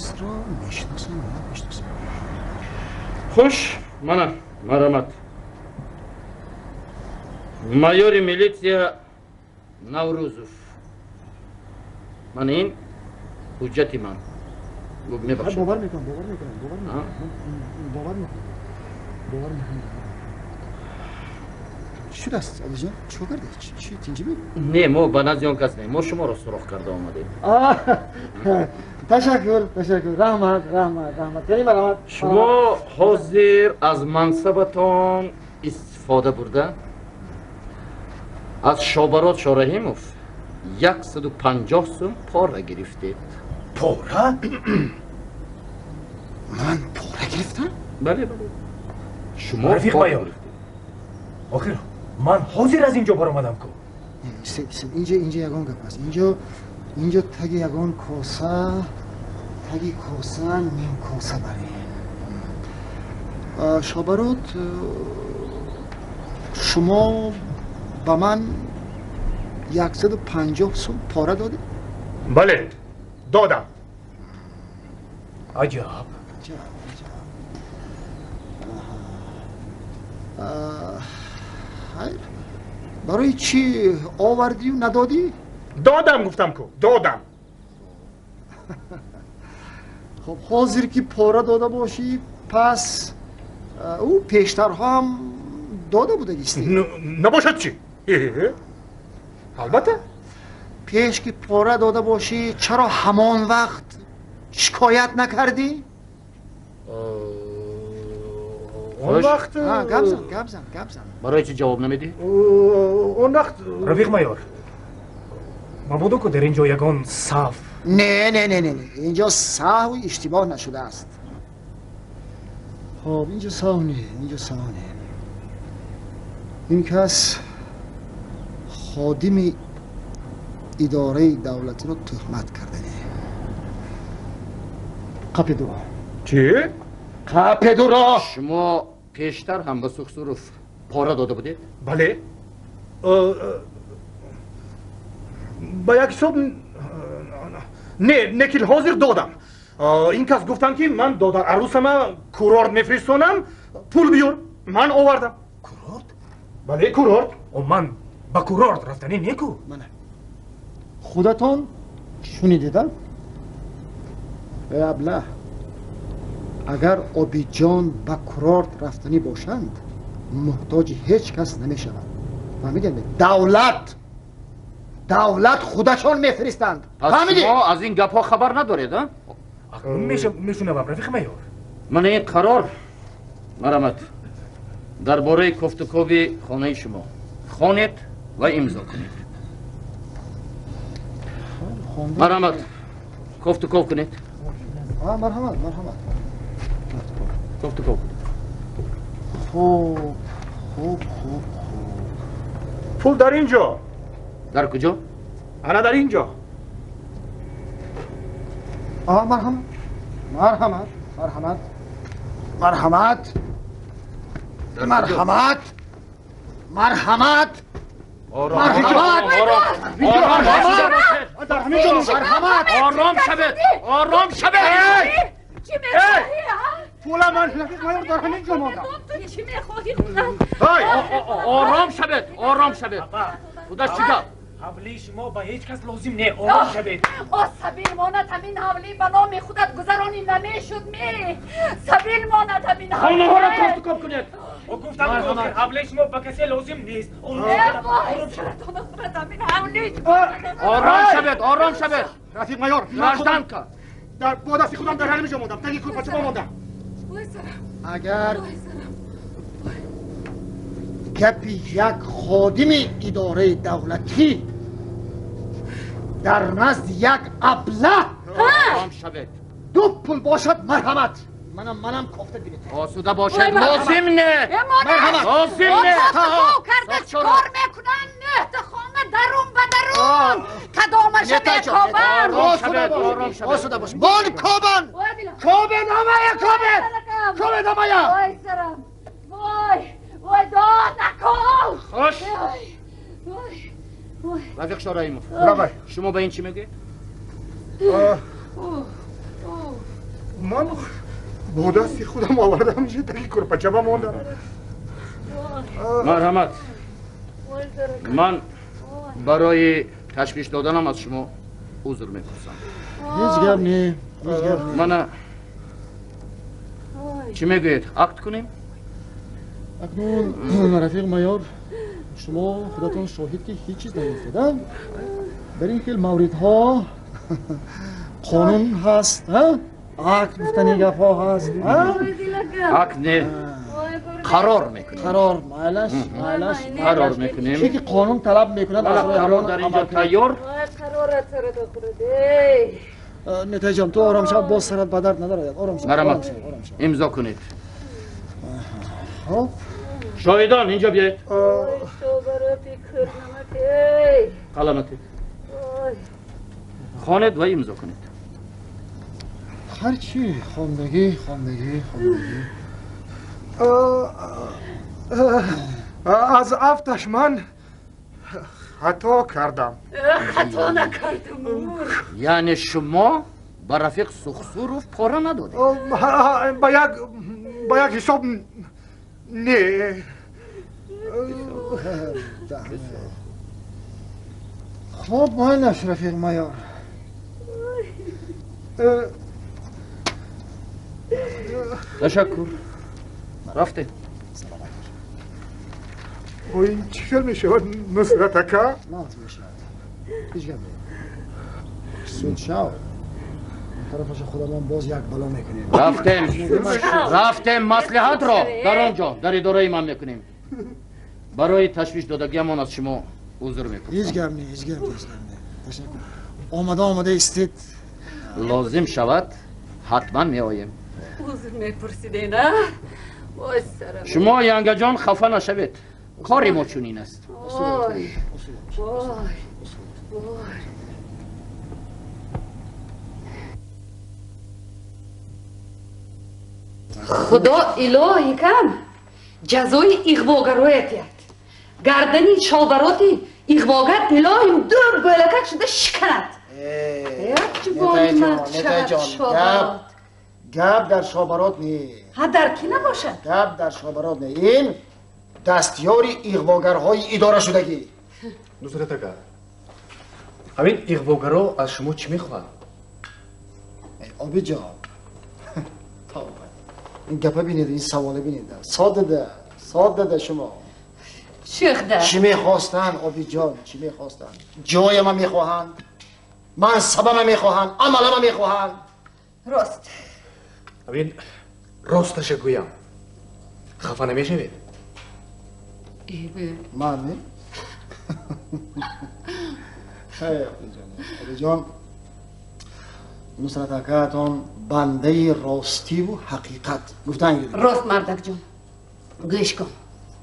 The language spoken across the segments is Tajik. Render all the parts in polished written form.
касро мешиносам, мешиносам. Хуш, мана, марҳамат. Майори милитсия Наврӯзов. Мана ин ҳуҷҷати ман. Мебахшед. Бовар мекунам, бовар мекунам, бовар мекунам. Бовар мекунам. Бовар мекунам. Чӣ шудааст, Алиҷон? Чӣ кор кардӣ? Чӣ тинҷӣ буд? Не, мо ба назди он кас не, мо шуморо суроғ карда омадем. Ташаккур, ташаккур. Раҳмат, раҳмат, раҳмат. Яъне марҳамат. Шумо ҳозир аз мансабатон истифода бурда аз Шобарот Шораҳимов 150 сум пора гирифтед. Пора? Ман пора гирифтам? Бале, бале. Шумо рафиқ майор. Охир ман ҳозир аз инҷо баромадам ку. Инҷо, инҷо ягон гап аст. Инҷо, инҷо таги ягон коса, таги коса ним коса баре. Шобарот, шумо ба ман 150 сум пора додед? Бале, додам. Аҷаб. Аҷаб, аҷаб. Хайр, барои чӣ овардию надодӣ? Додам гуфтам ку, додам. Хоб, ҳозир ки пора дода бошӣ, пас ӯ пештарҳо ҳам дода будагистӣ? Набошад чӣ? Албатта. Пеш ки пора дода бошӣ, чаро ҳамон вақт шикоят накардӣ? Он вақт гап зан, гап зан, гап зан. Барои чӣ ҷавоб намедиҳӣ? Он вақт рафиқ майор, мабодо ку дар ин ҷо ягон саҳв. Не, не, не, не, инҷо саҳв иштибоҳ нашудааст. Хоб, инҷо саҳв не, инҷо саҳв не. Ин кас ходими идораи давлатиро туҳмат кардане. Қапидуро. Чӣ? Қапидуро! Шумо пештар ҳам ба Сухсуров пора дода будед? Бале. Ба як ҳисоб не, не ки ҳозир додам. Ин кас гуфтанд, ки ман додар арӯсама курорт мефиристонам, пул биёр. Ман овардам. Курорт? Бале, курорт. Ман ба курорт рафтанӣ неку. Мана. Худатон шунидед, а? Эй аблаҳ, агар Обидҷон ба курорт рафтанӣ бошанд, муҳтоҷи ҳеҷ кас намешавад. Фаҳмидед? Давлат, давлат худашон мефиристанд. Пас шумо аз ин гапҳо хабар надоред, а? Мешунавам, рафиқ майор. Мана ин қарор, марҳамат, дар бораи кофтукови хонаи шумо. Хонед ва имзо кунед. Марҳамат, кофтуков кунед. Марҳамат, марҳамат. Кофтуков кунед. Хуб, хуб, хуб, хуб. Пул дар ин ҷо. Дар куҷо? Ана дар ин ҷо. Марҳамат, марҳамат, марҳамат, марҳамат, марҳамат, марҳамат, марҳамат, марҳамат, ором шавед, ором шавед. Чӣ мехоҳӣ? Пула ман рафиқ майор дар ҳамин ҷо мондам. Ту чӣ мехоҳӣ худат? Ором шавед, ором шавед. Худаш чӣ гап? Ҳавлии шумо ба ҳеҷ кас лозим не, ором шавед. О, сабил монад ҳамин ҳавлӣ ба номи худат гузаронӣ намешуд ми. Сабил монад ҳамин ҳавлӣ. Хонаҳоро кофтуков кунед. Гуфтам ҳавлии шумо ба касе лозим нест. Ором шавед, ором шавед. Рафиқ майор, гражданка. Бо дасти худам дар ҳамин ҷо мондам, таги курпачаба мондам. Агар гапи як ходими идораи давлатӣ дар назди як аблаҳ ду пул бошад, марҳамат. Манам, манам кофта бинед. Осуда бошед, лозим не. Марҳамат. Лозим не. Карда чӣ кор мекунанд? Нӯҳта хона дарун ба дарун. Кадомаша мекобанд? Осуда бош. Мон кобан. Кобен омая, кобен. Кобен омая. Вой сарам. Вой. Вой дод накун. Хуш. Рафиқ Шораимов, шумо ба ин чӣ мегӯед? Ман бо дасти худам овардам, таги курпача ба мондам. Марҳамат, ман барои ташвиш доданам аз шумо узр мепурсам. Ҳеҷ гап не, ҳеҷ гап не. Мана чӣ мегӯед, акт кунем? Акнун рафиқ майор, шумо худатон шоҳид ки ҳеҷ чиз наёфтед. Дар ин хел мавридҳо қонун ҳаст, акт гуфтани гапҳо ҳаст. Акт не, қарор мекунем. Қарор, майлаш, майлаш. Қарор мекунем. Чӣ ки қонун талаб мекунад, қарор дар инҷо тайёр. Нетайҷон, ту ором шав, боз сарат ба дард надарояд. Ором шав. Марҳамат, имзо кунед. Хоб. Шоҳидон, инҷо биёед. Қаламатед. Хонед ва имзо кунед. Ҳарчи хондагӣ, хондагӣ, хондагӣ. Аз афташ ман хато кардам. Хато накардам. Яъне шумо ба рафиқ Сухсуров пора надодед? Ба як ҳисоб не. Хоб, майлаш, рафиқ майор. Ташаккур. Рафтем. Ой, чӣ хел мешавад, Нусрат ака? Нағз мешавад. Ҳеҷ гап не. Суд шав. Тарафаша худамон боз як бало мекунем. Рафтем. Рафтем, маслиҳатро дар он ҷо, дар идораи ман мекунем. Барои ташвиш додагиамон аз шумо узр мепурсам. Ҳеҷ гап не, ҳеҷ гап не, ҳеҷ гап не. Ташаккур. Омада омада истед. Лозим шавад, ҳатман меоем. Узр мепурсиден, а? Ой, сарам. Шумо янгаҷон хафа нашавед. Кори мо чунин аст. Ой, ой, ой. Худо илоҳи кам ҷазои иғвогароя диҳад. Гардани шобароти иғвогар илоҳим ду бӯлакак шуда шиканад. Нетайҷон, гап дар шобарот не. Ҳа, дар кӣ набошад? Гап дар шобарот не. Ин дастёри иғвогарҳои идорашудагӣ. Нусрат ака, ҳамин иғвогаро аз шумо чӣ мехоҳанд? Обиҷон, ин гапа бинед, ин саволе бинед. Содада, содада шумо. Шӯхда. Чӣ мехостанд, Обиҷон, чӣ мехостанд? Ҷояма мехоҳанд, мансабама мехоҳанд, амалама мехоҳанд. Рост. Ҳамин росташа гӯям, хафа намешавед? Ман не? Хай, Обиҷон, Обиҷон, Нусрат акаатон бандаи ростиву ҳақиқат гуфтан. Рост, мардакҷон, гӯш кун.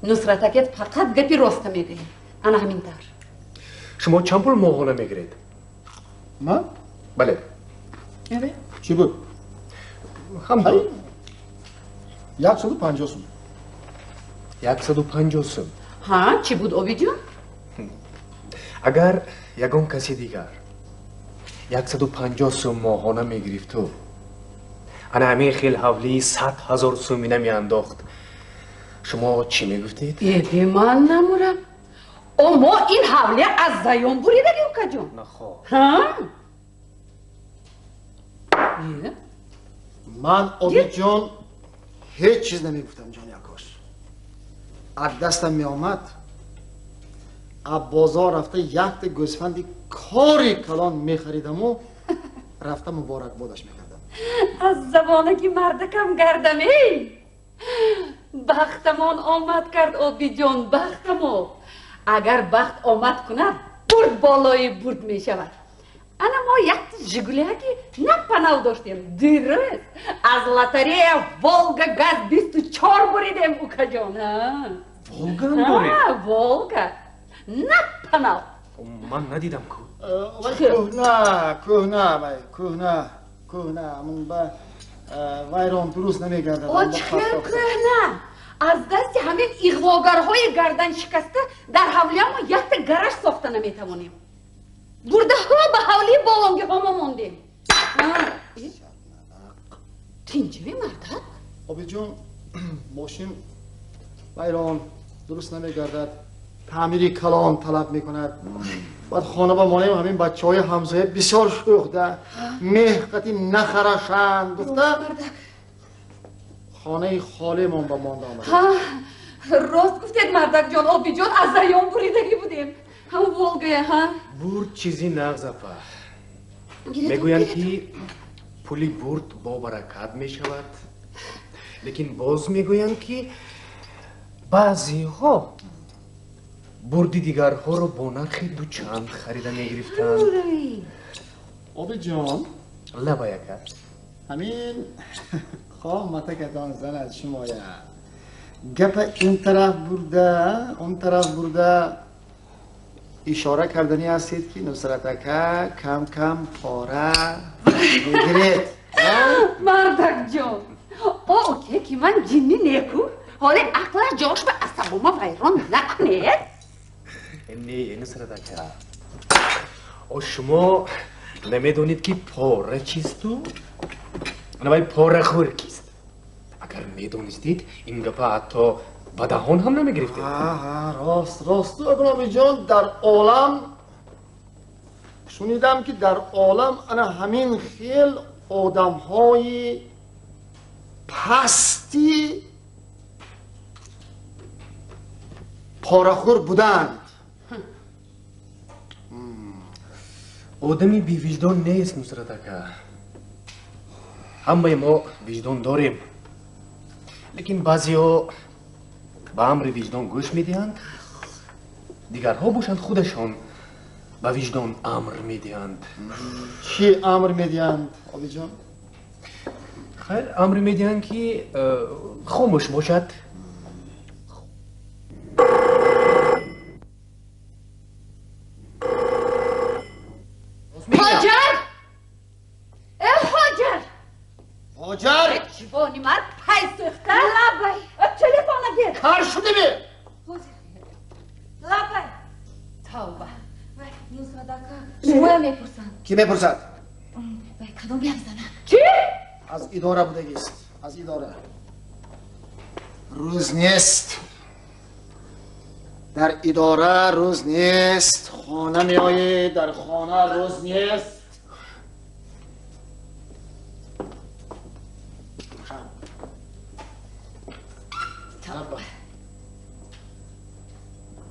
Нусрат акат фақат гапи роста мегӯяд. Ана ҳамин тавр. Шумо чанд пул моҳона мегиред? Ман? Бале. Чӣ буд? Ҳамду. 150 сум. 150 сум. Ҳа, чӣ буд, Обиҷон? Агар ягон каси дигар 150 сум моҳона мегирифту ана ҳамин хел ҳавлии 100 000 сумина меандохт, шумо чӣ мегуфтед? Эбе, ман намурам. О, мо ин ҳавлия аз заён буридаги, укаҷон. Нахо. Ҳа? Ман, Обиҷон, ҳеҷ чиз намегуфтам, ҷони акош. Аз дастам меомад, аз бозор рафта якта гӯсфанди кори калон мехаридаму рафта муборакбодаш мекардам. Аз забонаки мардакам гардам, эй! Бахтамон омад кард, Обиҷон, бахтамо. Агар бахт омад кунад, бурд болои бурд мешавад. Ана мо якта Жигуляки на панав доштем. Дуруст, аз лотарея Волга газ 24 буридем, укаҷон. Волга ҳам доред? Волга. На панав. Ман надидам ку. Кӯҳна, кӯҳна, вай, кӯҳна, кӯҳна. Ман ба вайрон дуруст намегардад. О, чӣ хел кӯҳна? Аз дасти ҳамин иғвогарҳои гарданшикаста дар ҳавлиямо якта гараж сохта наметавонем. Бурдаҳо ба ҳавлии болонгиҳомо мондем. Тинҷиви мардак? Обидҷон, мошин вайрон, дуруст намегардад, таъмири калон талаб мекунад. Баъд хона ба монем ҳамин бачаҳои ҳамсоя бисёр шӯхда, меҳқати нахарашанд гуфта хонаи холимон ба монда омада. Рост гуфтед мардакҷон, Обидҷон, аз заён буридагӣ будем. Ҳамун Волгая, ҳа? Бурд чизи нағз апа. Мегӯянд ки пули бурд бо баракат мешавад, лекин боз мегӯянд ки баъзеҳо бурди дигарҳоро бо нархи дучанд харида мегирифтанд. Обидҷон, лабай ака. Ҳамин хоҳ матакатон занад шумоя. Гапа ин тараф бурда, он тараф бурда ишора кардани ҳастед ки Нусрат ака кам-кам пора мегиред. Мардакҷон, оке ки ман ҷинни неку, ҳоле ақлаш ҷош ба асабома вайрон накунед. Не, Нусрат ака, о шумо намедонед ки пора чисту навай порахӯр кист. Агар медонистед, ин гапа ҳатто ба даҳон ҳам намегирифтед. Рост, рост. Обидҷон, дар олам шунидам ки дар олам ана ҳамин хел одамҳои пасти порахӯр буданд. Одами бевиҷдон нест, Нусрат ака. Ҳамаи мо виҷдон дорем, лекин баъзеҳо ба амри виҷдон гӯш медиҳанд, дигарҳо бошанд худашон ба виҷдон амр медиҳанд. Чӣ амр медиҳанд, Обидҷон? Хайр, амр медиҳанд ки хомӯш бошад. Ҳоҷар! Э, Ҳоҷар! Ҳоҷар! Ҷивони мард пай сӯхта! Лабай! Телефона гир! Кар шудими? Лабай! Тавба! Вай, Нусрат ака, шумоя мепурсанд. Кӣ мепурсад? Вай, кадом як зана? Чӣ? Аз идора будагист, аз идора. Рӯз нест. Дар идора рӯз нест. Хона меоӣ, дар хона рӯз нест.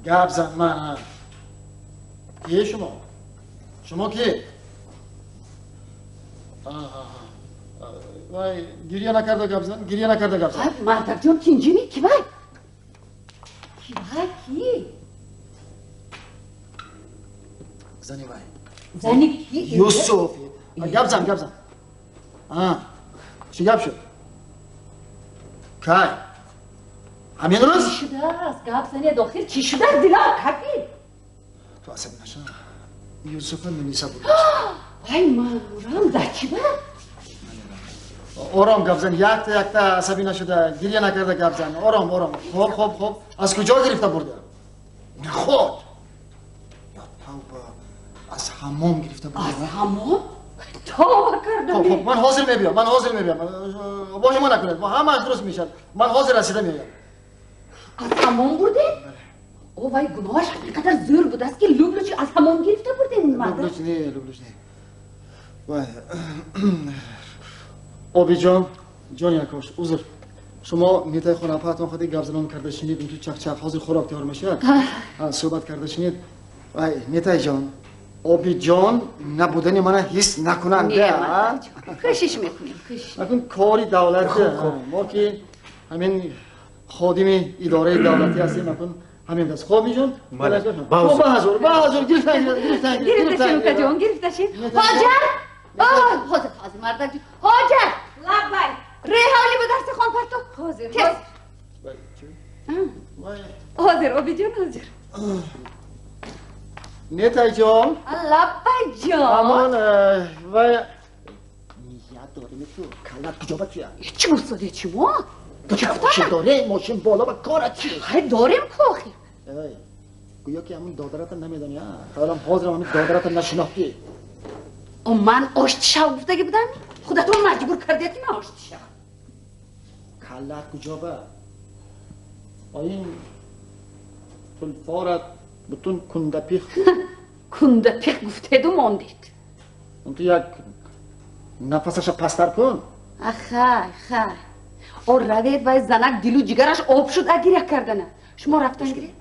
Гап зан ман. Кие шумо? Шумо ки? Вай, гиря накарда гап зан, гиря накарда гап зан. Мардакҷон, тинҷими ки вай? Ки вай, ки? Зани вай. Зани ки? Юсуф. Гап зан, гап зан. Чӣ гап шуд? Кай? Ҳамин рӯз? Чӣ шудааст? Гап занед охир, чӣ шудааст? Дилам капид. Ту асабӣ наша. Юсуфа милиса бурд. Ай, ман мурам, дар чӣ ба? Ором гап зан, якта якта асабӣ нашуда, гиря накарда гап зан. Ором, ором. Хоб, хоб, хоб. Аз куҷо гирифта бурда? Наход. Я тавба, аз ҳаммом гирифта бурда. Аз ҳаммом? Тавба кардам. Хоб, хоб, ман ҳозир мебиям, ман ҳозир мебиям. Воҳима накунед, ҳамааш дуруст мешавад. Ман ҳозир расида меоям. Аз ҳаммом бурдед? О, вай, гуноҳаш ин қадар зӯр будааст ки лублучи аз ҳаммом гирифта бурдед, мардак? Лублуч не, лублуч не. Вай, Обидҷон, ҷони акош, узр. Шумо нитаи хонапаатон ходи гап занон карда шинед, инту чақчақ, ҳозир хӯрок тайёр мешавад. Суҳбат карда шинед. Вай, нитайҷон, Обидҷон набудани мана ҳис накунанд. Не, мардакҷон, кӯшиш мекунем, кӯшиш. Акун кори давлати мо ки ҳамин ходими идораи давлатӣ ҳастем, акун ҳамин даст. Хоб миҷон? Бале. Ба ҳазур, ба ҳазур, гирифтан, гирифтан, гирифташин, укаҷон, гирифташин. Ҳоҷар! Ҳозир, ҳозир, мардакҷон. Ҳоҷар! Лабай! Реҳоли ба дарси хон партоб. Ҳозир, тез. Ҳозир, Обидҷон, ҳозир. Нетайҷон. Лабайҷон. Амон, вай ният дорем ту, каллат куҷо ба туя? Чӣ гуфтодед шумо? Мошин дорем, мошин боло ба корат чи? Хай дорем ку охир. Эй, гӯё ки ҳамун додарата намедонӣ, а? Хаёлам ҳозирам ҳамин додарата нашинохтӣ. О, ман оштишав гуфтагӣ будам? Худатон маҷбур кардед ки ман оштӣ шавам. Каллат куҷо ба? Ин пулфорат бутун кундапих. Кундапих гуфтеду мондед. Он ту як нафасаша пасттар кун. Ахай, хай. О равед вай занак дилу ҷигараш об шуд агиря кардана. Шумо рафтан гиред?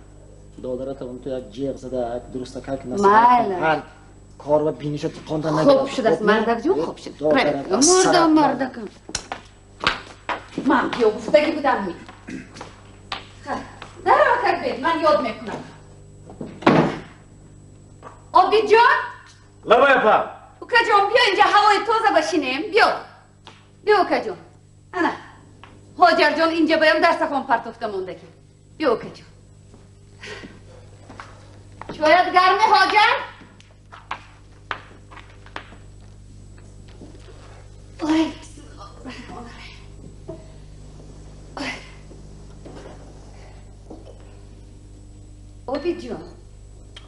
Додарата он ту як ҷеғ зада, як дурустакак Майла. Ҳар кор ва биниша тиқонда нагирад. Хуб шудааст, мардакҷон, хуб шуд. Мурдам, мардакам. Ман биё гуфтагӣ будам ми. Дарава карбед, ман ёд мекунам. Обидҷон? Лабай апа. Укаҷон, биё инҷа ҳавои тоза башинем, биё. Биё укаҷон. Ана, Ҳоҷарҷон инҷа баям дарсахон партофта мондагӣ. Биё укаҷон. Чоят гарме, Ҳоҷар? Ой, бисмиллоҳир-раҳмонир-раҳим. Обидҷон.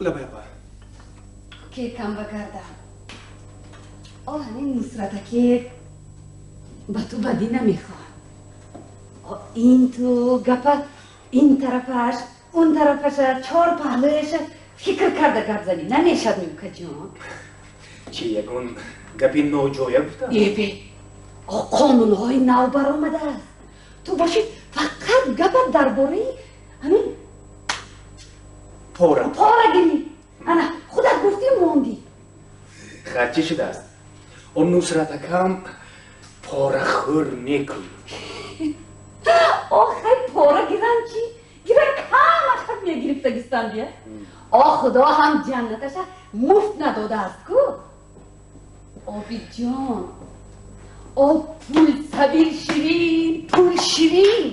Лабай апа. Кекам багардам. О, ҳамин Нусратаке ба ту бадӣ намехоҳам. О, ин ту гапа ин тарафаш, он тарафаша, чор паҳлӯяша фикр карда гап занӣ. Намешад меукаҷон. Чи ягон гапи ноҷоя гуфтам? Эбе, о қонунҳои нав баромадааст. Ту бошӣ фақат гапа дар бораи ҳамин пора. Пора гирӣ. Ана, худат гуфтӣ мондӣ. Харчи шудааст. Он Нусратакам порахӯр мекун. Охай пора гирам чи? Гира кам ахат мегирифтагистан бия. О худо ҳам ҷаннаташа муфт надодааст ку. Обидҷон, о пул сабил ширин, пул ширин.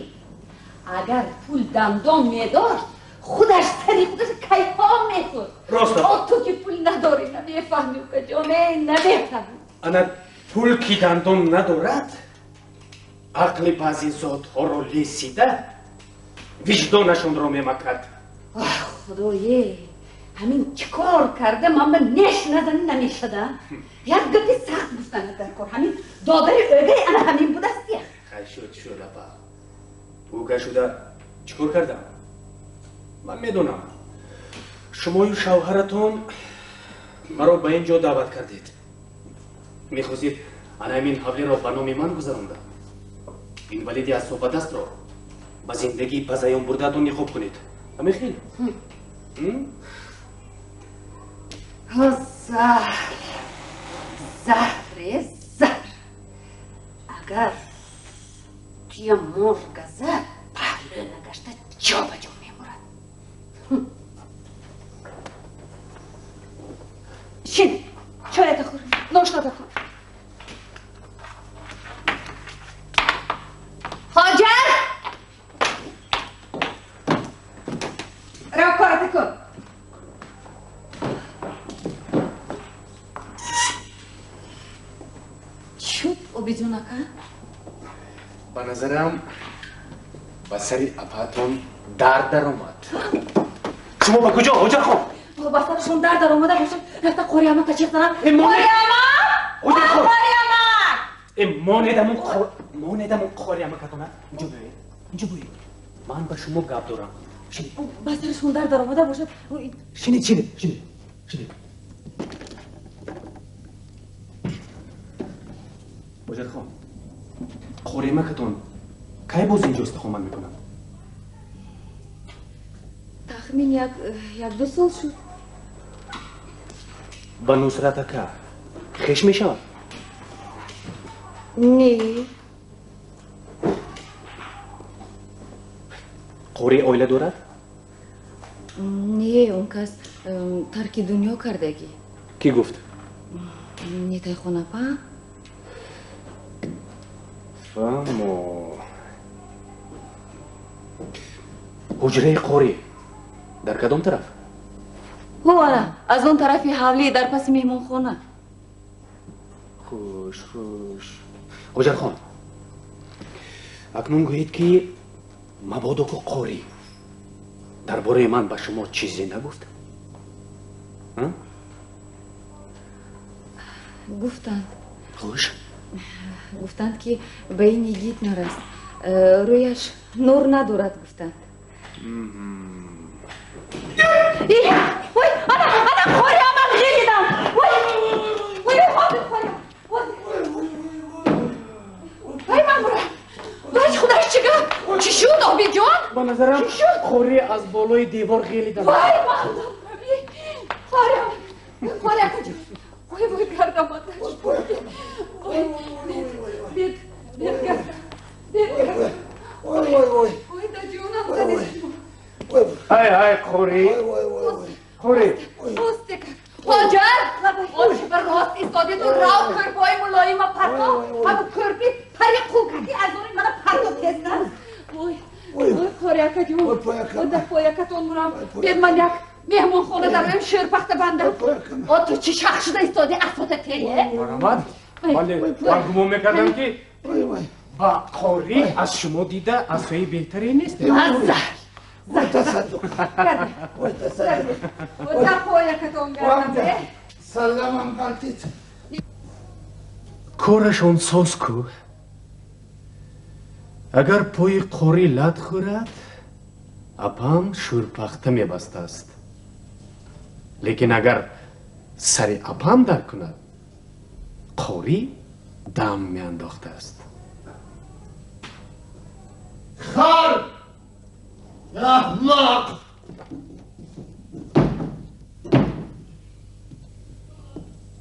Агар пул дандон медошт, худаш сари худаш кайфон мехӯрд. Рост. О ту ки пул надорӣ, намефаҳмӣ укаҷон, намефаҳмӣ. Ана пул ки дандон надорад, ақли баъзе зотҳоро лесида, виҷдонашонро мемакад. Ах, худое, ҳамин чӣ кор карда ман ба неш назанӣ намешада? Як гапи сахт гуфтанад дар кор. Ҳамин додари ӯгай ана ҳамин будаст я. Хай шуд, шуд апа. Ӯга шуда чӣ кор кардам? Ман медонам. Шумою шавҳаратон маро ба ин ҷо даъват кардед. Мехостед ана ҳамин ҳавлиро ба номи ман гузаронда. Инвалиди асобадастро ба зиндагии пазаён бурдаатон ниқоб кунед. Ҳамин хел? Заҳр, заҳре, заҳр. Агар туя мор газад, паҳлӯ нагашта ҷо ба ҷо мемурад. Шин, чоята хӯр, ноштата кун. Ҳоҷар! Рав кората кун. Чуд, Обидҷон ака? Ба назарам ба сари апаатон дард даромад. Шумо ба куҷо, Ҳоҷархон? Ба сарашон дард даромада бошад, рафта қориамака чех занам. Қориама! Ҳоҷархон! Қориама! Монедам он қориамакатона. Инҷо биёед, инҷо биёед. Ман ба шумо гап дорам. Шинед. Ба сарашон дард даромада бошад. Шинед, шинед, шинед, шинед. Ҳоҷархон, қориамакатон кай боз инҷо истиқомат мекунад? Тахмин як ду сол шуд. Ба Нусрат ака хеш мешавад? Не. Қори оила дорад? Не, он кас тарки дунё кардагӣ. Кӣ гуфт? Нетайхонапа. Фаҳмо. Ҳуҷраи қорӣ дар кадом тараф? Ҳо, ана, аз он тарафи ҳавлӣ дар паси меҳмонхона. Хуш, хуш. Ҳоҷархон, акнун гӯед ки мабодо ку қорӣ дар бораи ман ба шумо чизе нагуфт? Гуфтанд. Хуш. Гуфтанд, ки ба ин йигит нараст. Рӯяш нур надорад, гуфтанд. Ой, ана, ана, қори аман ғелидам. Ой, ой, ҳозир қори. Вай, ман бурам. Вай, худаш чӣ гап? Чӣ шуд, Обидҷон? Ба назарам, қори аз болои девор ғелидам. Вай, ман қори, қори акаҷон. Ой, вой, гардам аташ. Ой, бед, бед гардам. Бед гардам. Ой, ой, ой. Ой, да ҷонам задед. Ай, ай, қори. Қори. Остека. Ҳоҷар, ош ба рост истодиду рав кӯрпои мулоима парто. Ҳаму кӯрпи пари қулкаки аз они мана парто тезтар. Ой, ой, қори акаҷон. Дар поякатон мурам. Бед ман як меҳмонхона дароем, шӯрпахта бандам. О, ту чӣ шах шуда истоди, асота тее? Марҳамат. Вале ман гумон мекардам, ки ба қорӣ аз шумо дида асои беҳтаре нест. Азза! Ой, тасаддуқ. Ой, тасаддуқ. Дар поякатон гардам. Саламам ғалтид. Корашон соз ку. Агар пои қорӣ лат хӯрад, апам шӯрпахта мебастааст. Лекин агар сари апам дар кунад, қорӣ дам меандохтааст. Хар! Аҳмақ!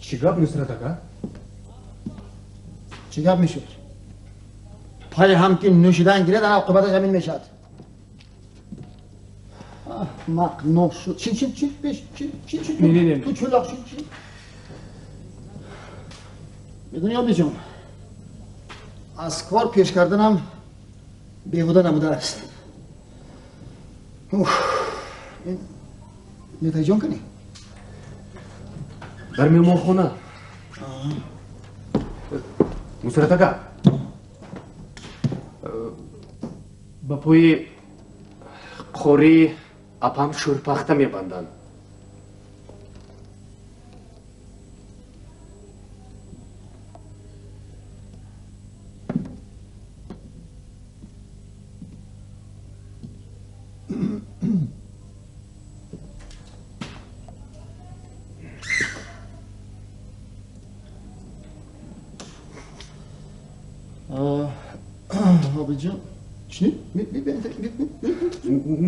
Чӣ гап, Нусрат ака? Чӣ гап мешуд? Пай ҳам ки нӯшидан гирад, ана оқибаташ ҳамин мешавад. Аҳмақ ношуд. Чи, чи, чи, пеш, чи, чи, чи, ту чӯлоқ, чи, чи? Медонӣ, Обиҷон, аз кор пеш карданам беҳуда набудааст. Ин Нетайҷон кани? Дар меҳмонхона. Нусрат ака, ба пои қорӣ апам шӯрпахта мебанданд. Обиҷон, чӣ?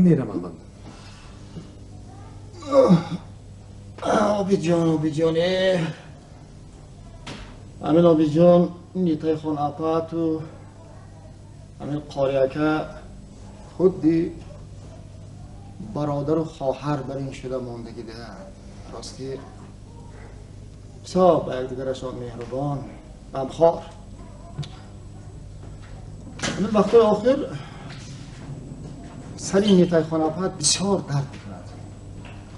Меравам ман. Обиҷон, Обиҷон, ҳамин Обиҷон, Нитайхон апату ҳамин қориака худди бародару хоҳар бар ин шуда мондагида. Рости бисёр ба якдигарашон меҳрубон, ғамхор. Ҳамин вақтҳои охир сари Нитайхон апат бисёр дард мекунад.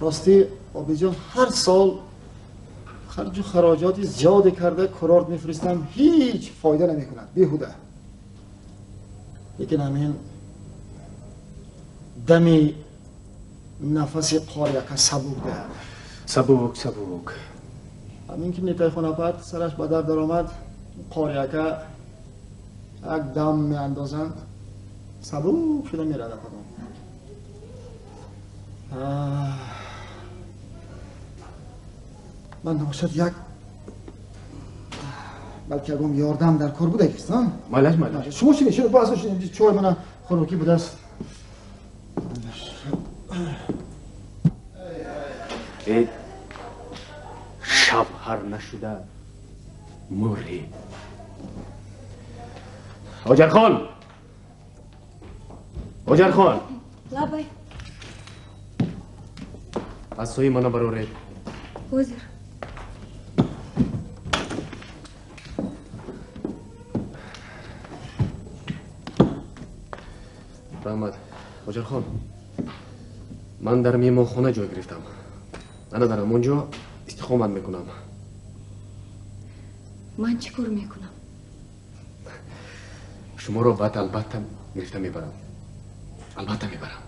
Рости Обиҷон, ҳар сол харҷу хароҷоти зиёде карда курорт мефиристам, ҳеҷ фоида намекунад, беҳуда. Лекин ҳамин дами нафаси қорияка сабук да. Сабук, сабук. Ҳамин ки Нитайхон апат сараш ба дард даромад, қорияка як дам меандозанд, сабук шуда мерад апатон. Ман набошад як балки ягон ёрдам дар кор будагист, а? Майлаш, майлаш. Шумо шинед, шинед, боз шинед, чой мана хӯрокӣ будааст. Э, шаб ҳар нашуда мурӣ. Ҳоҷархон! Ҳоҷархон! Лабай. Асои мана бароред. Ҳозир. Раҳмат. Ҳоҷархон, ман дар меҳмонхона ҷой гирифтам. Ана дар ҳамон ҷо истиқомат мекунам. Ман чӣ кор мекунам? Шуморо баъд албатта гирифта мебарам. Албатта мебарам.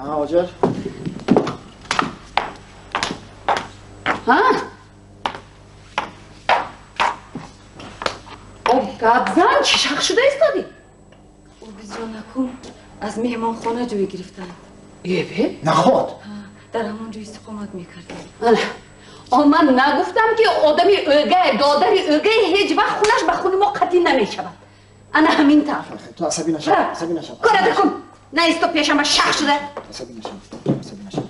Ҳоҷар. Ҳа? Об гапзан чӣ шах шуда истодӣ? Обидҷон акун аз меҳмонхона ҷой гирифтанд. Эбе? Наход. Дар ҳамон ҷо истиқомат мекардем. Ана, ман нагуфтам ки одами ӯгай, додари ӯгай ҳеҷ вақт хунаш ба хуни мо қатъӣ намешавад. Ана ҳамин тавр. Ту асабӣ нашав, асабӣ нашав. Кората кун. Наисто пешам ба шах шуда. Асабӣ нашав, асабӣ нашав.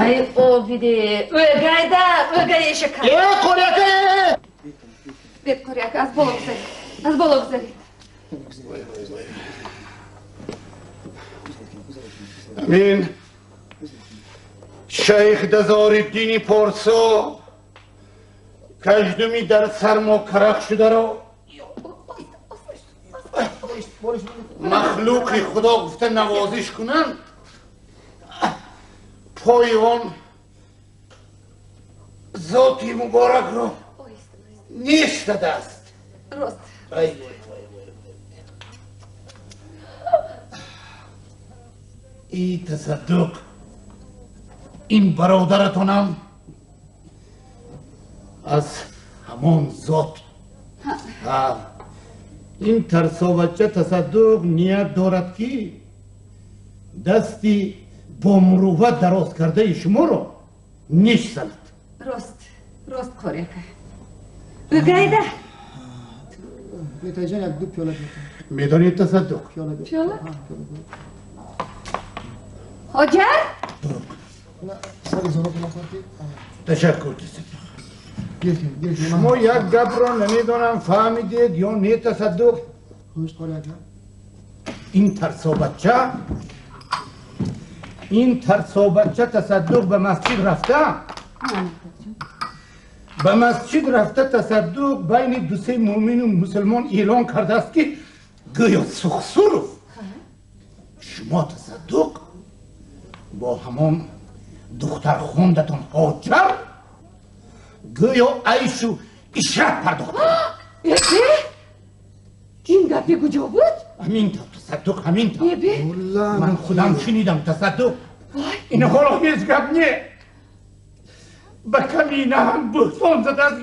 Ай Обиде, ӯгайда, ӯгай эшака. Э, қорияка! Бед қорияка, аз боло гузаред. Аз боло гузаред. Амин. Шайх Дазориддини Порсо каждуми дар сармо карах шударо махлуқи худо гуфта навозиш кунанд, пои он зоти муборакро неш дадааст. Рост. И тасаддуқ, ин бародаратонам аз ҳамон зот. Ин тарсовача тасаддуқ ният дорад ки дасти бо мурувват дароз кардаи шуморо неш занад. Рост, рост қорияка. Ӯгайда. Нетайҷон, як ду пиёла. Медонед тасаддуқ? Пиёла? Ҳоҷар? Ташаккур тасаддуқ. Шумо як гапро намедонам фаҳмидед ё не тасаддуқ? Ин тарсобача тасаддуқ ба масҷид рафта, ба масҷид рафта тасаддуқ байни дусе муъмину мусулмон эълон кардааст ки гӯё Сухсуров шумо тасаддуқ бо ҳамон духтархондатон Ҳоҷар гӯё айшу ишрат пардохта. Эбе? Ин гапи куҷо буд? Ҳамин тавр тасаддуқ, ҳамин тавр. Эбе? Ман худам шунидам тасаддуқ. Ин ҳоло ҳеҷ гап не. Ба камина ҳам буҳтон задааст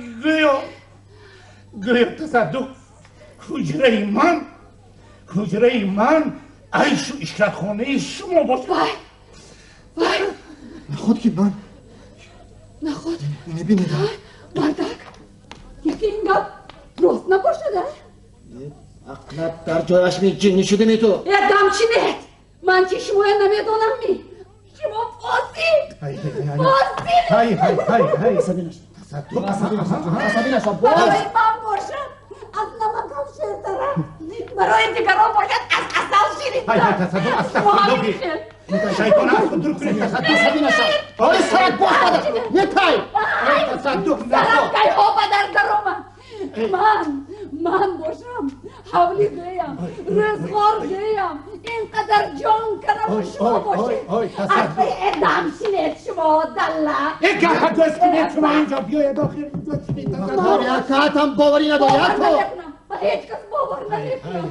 гӯё тасаддуқ ҳуҷраи ман айшу ишратхонаи шумо бошад. Вай! Вай! Наход ки ман Наход? Мебинед. Мардак, яке ин гап рост набошад, а? Ақлат дар ҷояш ми ҷинни шудеми ту? Э, дамчинет! Ман чи шумоя намедонам ми? Шумо фосиқ! Фосиқ! Ҳай, ҳай, ҳай, ҳай. Асабӣ нашав. Асабӣ нашав. Барои ман бошад, аз намакам ширтара. Барои дигарон бошад, аз асал ширинтар. Ҳай, ҳай, тасаддуқ, астағфируллоҳ. Шайтон аз худ дур кунед тасаддуқ. Асабӣ нашав. Ой, сарат боз бада. Нетай. Тасаддуқ, сарат кайҳо ба дар даромад. Ман бошам, ҳавлӣ гӯям, рӯзғор гӯям, ин қадар ҷон кардам шумо бошед. Аз пай эдам шинед шумо далла. Э, гаҳа гӯш кунед шумо инҷо биёед охир инҷо шинед тасаддуқ. Якатам боварӣ надорӣ, а ту? Ба ҳеҷ кас бовар намекунам.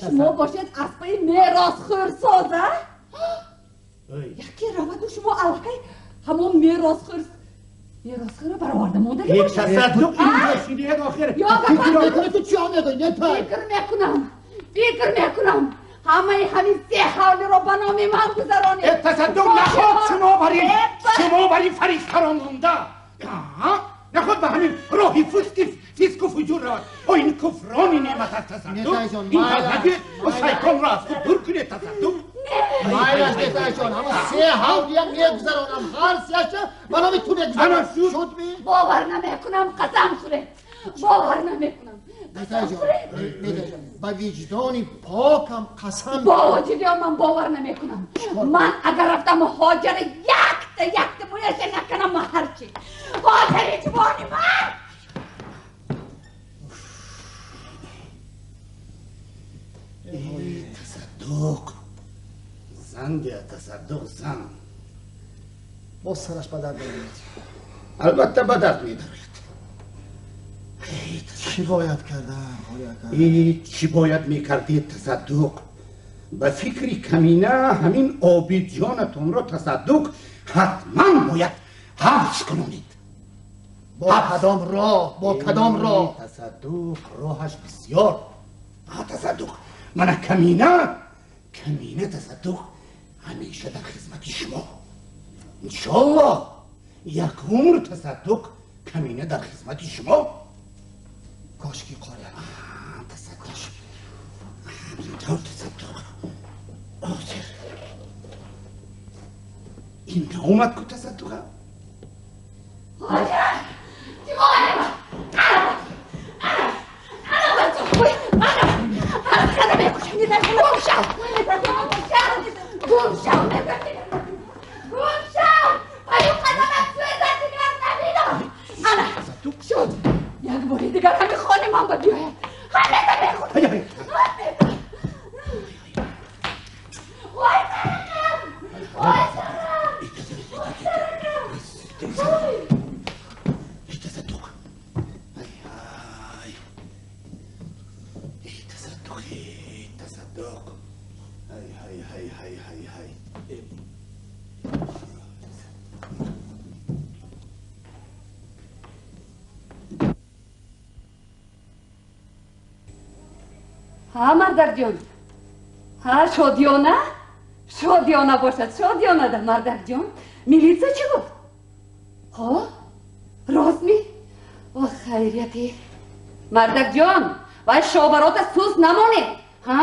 Шумо бошед аз паи меросхӯрсоз, а? Яке раваду шумо аллакай ҳамон меросхӯрро бароварда мондаги бошед. Тасаддуқ инҷо шинед охир. Фикр мекунӣ ту чиҳо мегӯӣ, нетай? Фикр мекунам. Ҳамаи ҳамин се ҳавлиро ба номи ман гузаронед. Тасаддуқ, наход шумо бар ин фариштаро монда. Наход ба ҳамин роҳи фиску фуҷур равад. О, ин куфрони неъмат аст тасаддуқ. Ин нагӯед, о шайтонро аз худ дур кунед тасаддуқ. Майлаш нетайҷон, ҳама се ҳавлиям мегузаронам, ҳар сеаша ба номи ту мегузаронам. Шуд ми? Бовар намекунам, қасам хӯред. Бовар намекунам. Нетайҷон, ба виҷдони покам қасам. Бо вуҷудиён ман бовар намекунам. Ман агар рафтам Ҳоҷара якта якта муяша накунам, ман ҳарчи. Ҳоҷари ҷувони ман! Тасаддуқ. Зан дия, тасаддуқ, зан. Боз сараш ба дард меояд. Албатта ба дард медарояд. Чӣ бояд кардам, Қори ака? Чӣ бояд мекардед, тасаддуқ? Ба фикри камина ҳамин Обидҷонатонро тасаддуқ ҳатман бояд ҳабс кунонед. Бо кадом роҳ? Бо кадом роҳ? Тасаддуқ роҳаш бисёр. Тасаддуқ мана камина, камина тасаддуқ ҳамеша дар хизмати шумо. Иншоаллоҳ як умр тасаддуқ камина дар хизмати шумо. Кошки қория. Тасаддуқ. Интавр тасаддуқ. Ҳозир. Ин наомад ку тасаддуқа? Як бори дигар ҳами хони ман ба биёяд. Ҳамеша мехӯрам. Вой саракам! Вой сарам! Эй, тасаддуқ! Ай, ай! Эй, тасаддуқ! Эй, тасаддуқ! Ай, ай, ай, ай, ай, ай! Ҳа, мардакҷон. Ҳа, шодиёна? Шодиёна бошад, шодиёнада, мардакҷон. Милитсия чӣ гуфт? Ҳо? Рост ми? О, хайрияти. Мардакҷон, вай шобарота суст намонед. Ҳа?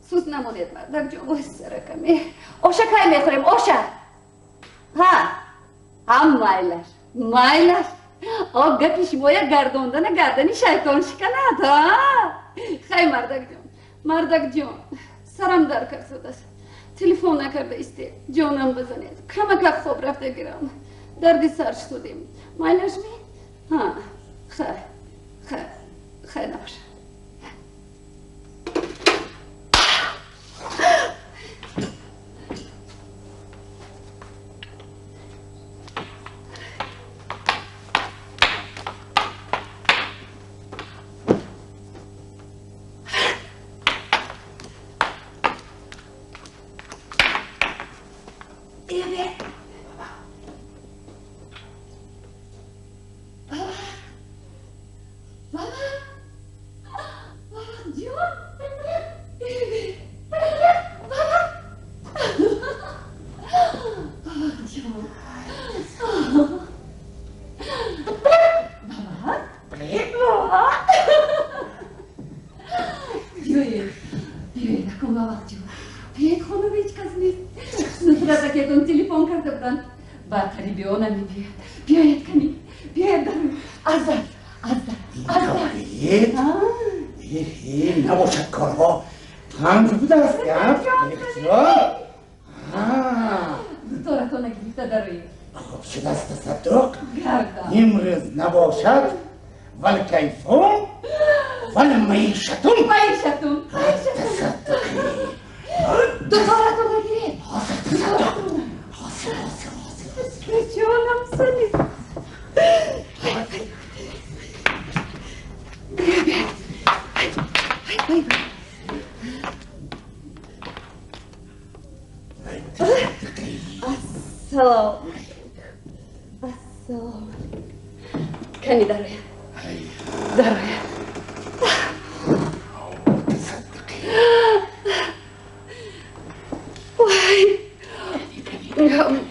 Суст намонед, мардакҷон. Ой, саракаме. Оша кай мехӯрем, оша? Ҳа? Ҳа, майлаш, майлаш. О, гапи шумоя гардондана гардани шайтон шиканад, ҳа? Хай, мардакҷон, мардакҷон, сарам дар кард шудааст. Телефон накарда исте, ҷонам бизанед. Камакак хоб рафта гирам. Дарди сар шудем. Майлаш ми? Ҳа, хай, хай, хай набошад. Набошад корҳо танг будааст. Дуторатона гирифта дароед. Хуб шудааст, тасаддуқ. Имрӯз набошад валкайфум валмаишатум. Маишатум. Тасаддуқи. Дуторатона гиред. Ҳозир, тасаддуқ. Ҳозир, ҳозир, ҳозир. Ҷонам сани. Ассалому алайкум. Ассалому алайкум. Кани дарояд. Дарояд. Вой!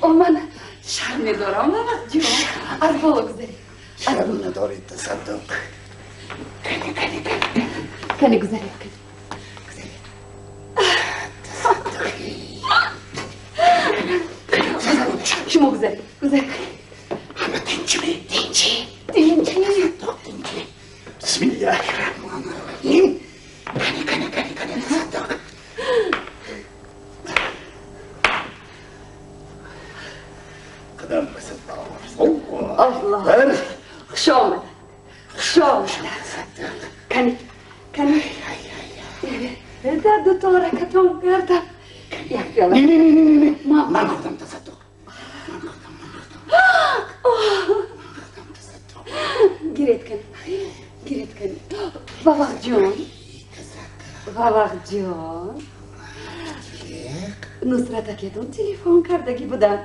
О, ман шарм медорам, ҷон. Аз боло гузаред. Шарм надоред, тасаддуқ. Кани, кани, кани. Кани гузаред, кани. Гузаред. Шумо гузаред, гузаред. Ҳама тинчи? Тинчи, тинчи. Тинчи. Бисмиллаҳи раҳмони раҳим. Кани, кани, кани, кани, тасаддуқ. Қадам басад. Аллоҳ. Хуш омадед. Хуш омадед. Кани, кани. Дар дуторакатон гардам. Як пиёла. Не, не, не, не, не. Ман хӯрдам, тасаддуқ. Ман хӯрдам, ман хӯрдам. Ман хӯрдам, тасаддуқ. Гиред кани, гиред кани. Бабақҷон. Тасаддуқ. Вавақҷон, Нусрат акетон телефон кардагӣ буданд.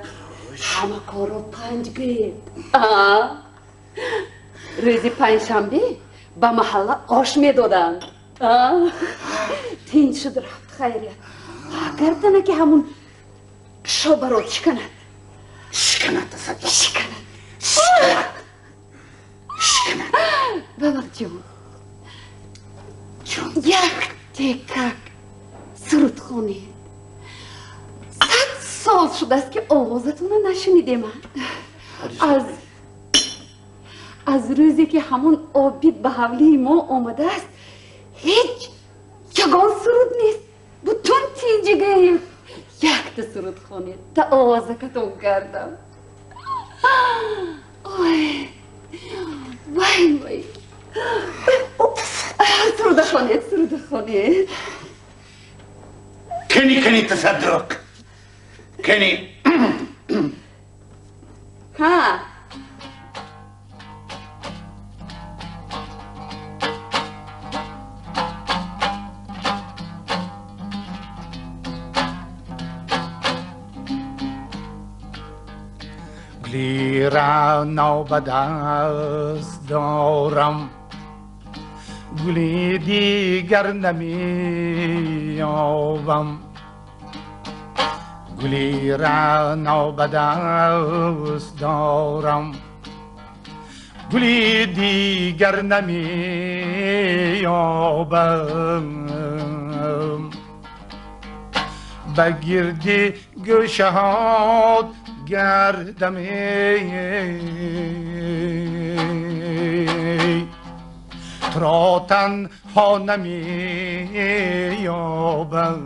Ҳама корро панҷ гӯед. Рӯзи панҷшанбе ба маҳалла ош медоданд. Тинч шуд, рафт, хайрият. Гардана ки ҳамун шобаро шиканад. Шиканад, тасаддуқ. Шиканад. Шиканад. Шиканад. Бабақҷон, як текак суруд хонед. 100 сол шудааст ки овозатонро нашунидем. Аз рӯзе ки ҳамон Обид ба ҳавлии мо омадааст, ҳеҷ ягон суруд нест. Бутун тинҷи гӯед. Якта суруд хонед, та овозакатон кардам. Ой, вай, вай. Суруда хонед, суруда хонед. Кани, кани, тасаддуқ. Кани. Ҳа. Гули нав ба даст дорам, гули дигар намеёбам. Гули нав ба даст дорам, гули дигар намеёбам. Ба гирди гӯшаҳот гардам, туро танҳо намеёбам.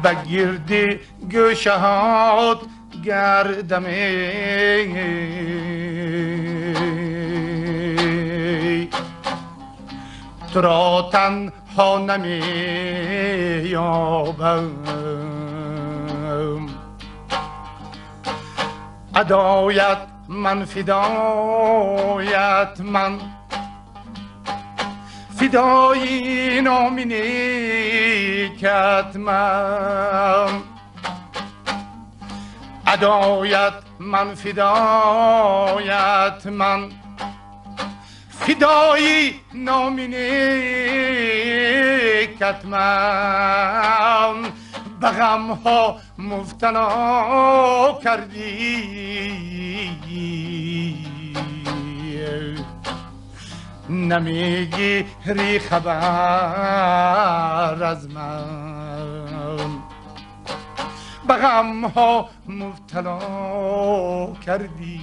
Ба гирди гӯшаҳот гардам, туро танҳо намеёбам. Адоят ман, фидоят ман, фидои номи некат ман. Адоят ман, фидоят ман, фидои номи некат ман. Ба ғамҳо мубтало кардӣ, намегири хабар аз ман. Ба ғамҳо мубтало кардӣ,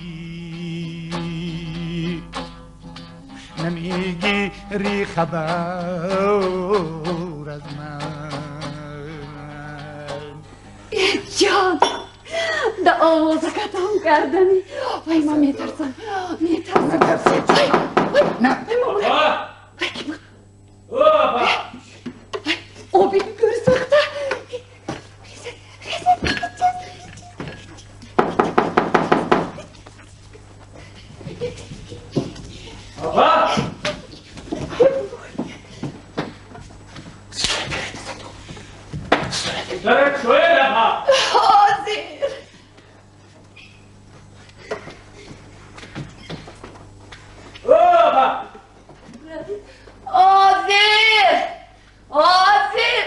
намегири хабар аз ман. Ҷон, да овозакатон кардани. Вай, ман метарсам, метарсам. На. Вай, ки буд? Обид гӯрсохта. Апа! Ҳозир. Ҳозир. Ҳозир.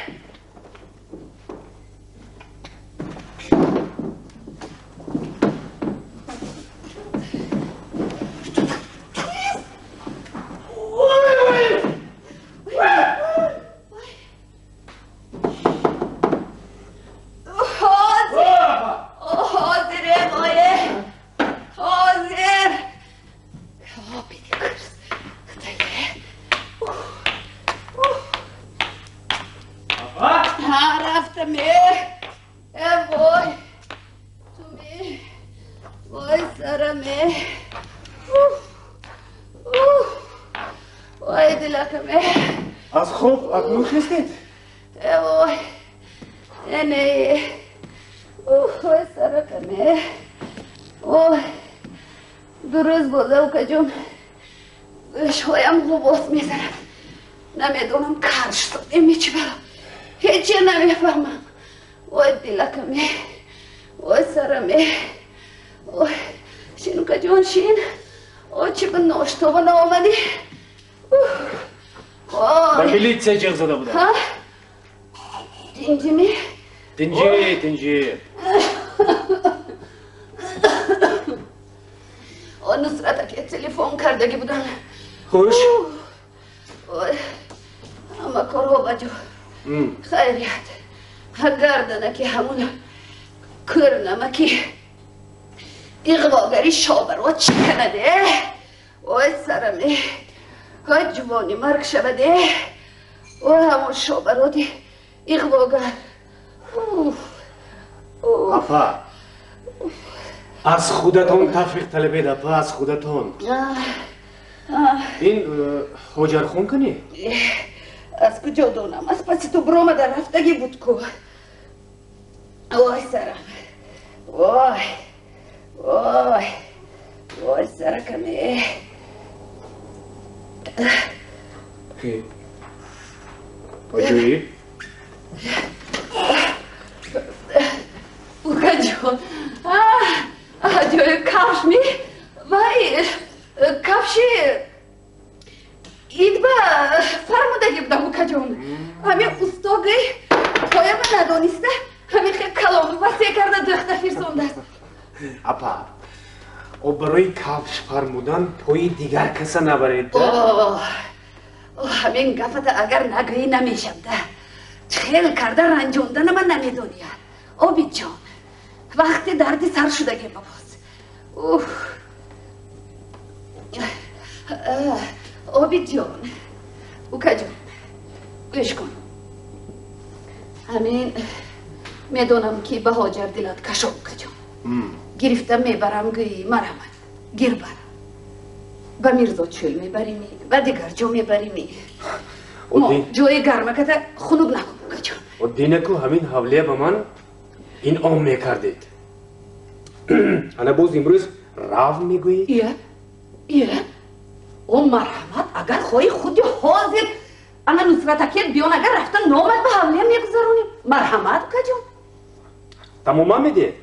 Аз хоб акнун хестед? Ой, не, ой, саракаме. Ой, дуруст боза, укаҷон. Гӯшҳоям ғубос мезанад. Намедонам кар шудем чӣ бало. Ҳече намефаҳмам. Ой дилакаме, ой сараме, ой шинука ҷон шин. Ой чӣ ба ноштоба наомадӣ. Ба милитсия ҷиғ зада будам. Тинҷими? Тинҷӣ, тинҷӣ. О Нусрат аке телефон кардагӣ будам. Хуш? Ой, ҳама корҳо ба ҷо. Хайрият. Гарданаки ҳамун кӯрнамаки иғвогари шобаро чӣ канаде? Ой сараме, ой ҷувони марг шаваде. Ой ҳамун шобароди иғвогар. Апа, аз худатон тавфиқ талабед, апа, аз худатон. Ин Ҳоҷархон кани? Аз куҷо донам? Аз паси ту биромада рафтагӣ буд ку. Ой сарам, ой, ой, ой саракаме. Оҷоӣ? Укаҷон, ҷои кафш ми? Вай, кафши идба фармудагӣ будам, укаҷон. Ҳамин устогӣ пояма надониста, ҳамин хел калону васеъ карда дӯхта фирсондааст. Апа, о барои кафш фармудан пои дигар каса набаред. Ҳамин гафата агар нагӯӣ намешавда. Хел карда ранҷондана ман намедония. Обидҷон, вақти дарди сар шудагем ба боз. Обидҷон, укаҷон, гӯш кун. Ҳамин медонам ки ба Ҳоҷар дилат кашо, укаҷон. Гирифта мебарам гӯӣ марамад. Гир бар. Ба Мирзочӯл мебаримӣ, ба дигар ҷо мебаримӣ. Ҷои гармаката хунук накун, укаҷон. Динаку ҳамин ҳавлия ба ман инъом мекардед. Ана боз имрӯз рав мегӯӣ? Ия, ия. О марҳамат, агар хоҳӣ худи ҳозир ана Нусратакет биён, агар рафта номат ба ҳавлия мегузаронем. Марҳамат, укаҷон. Тамоман медиҳед?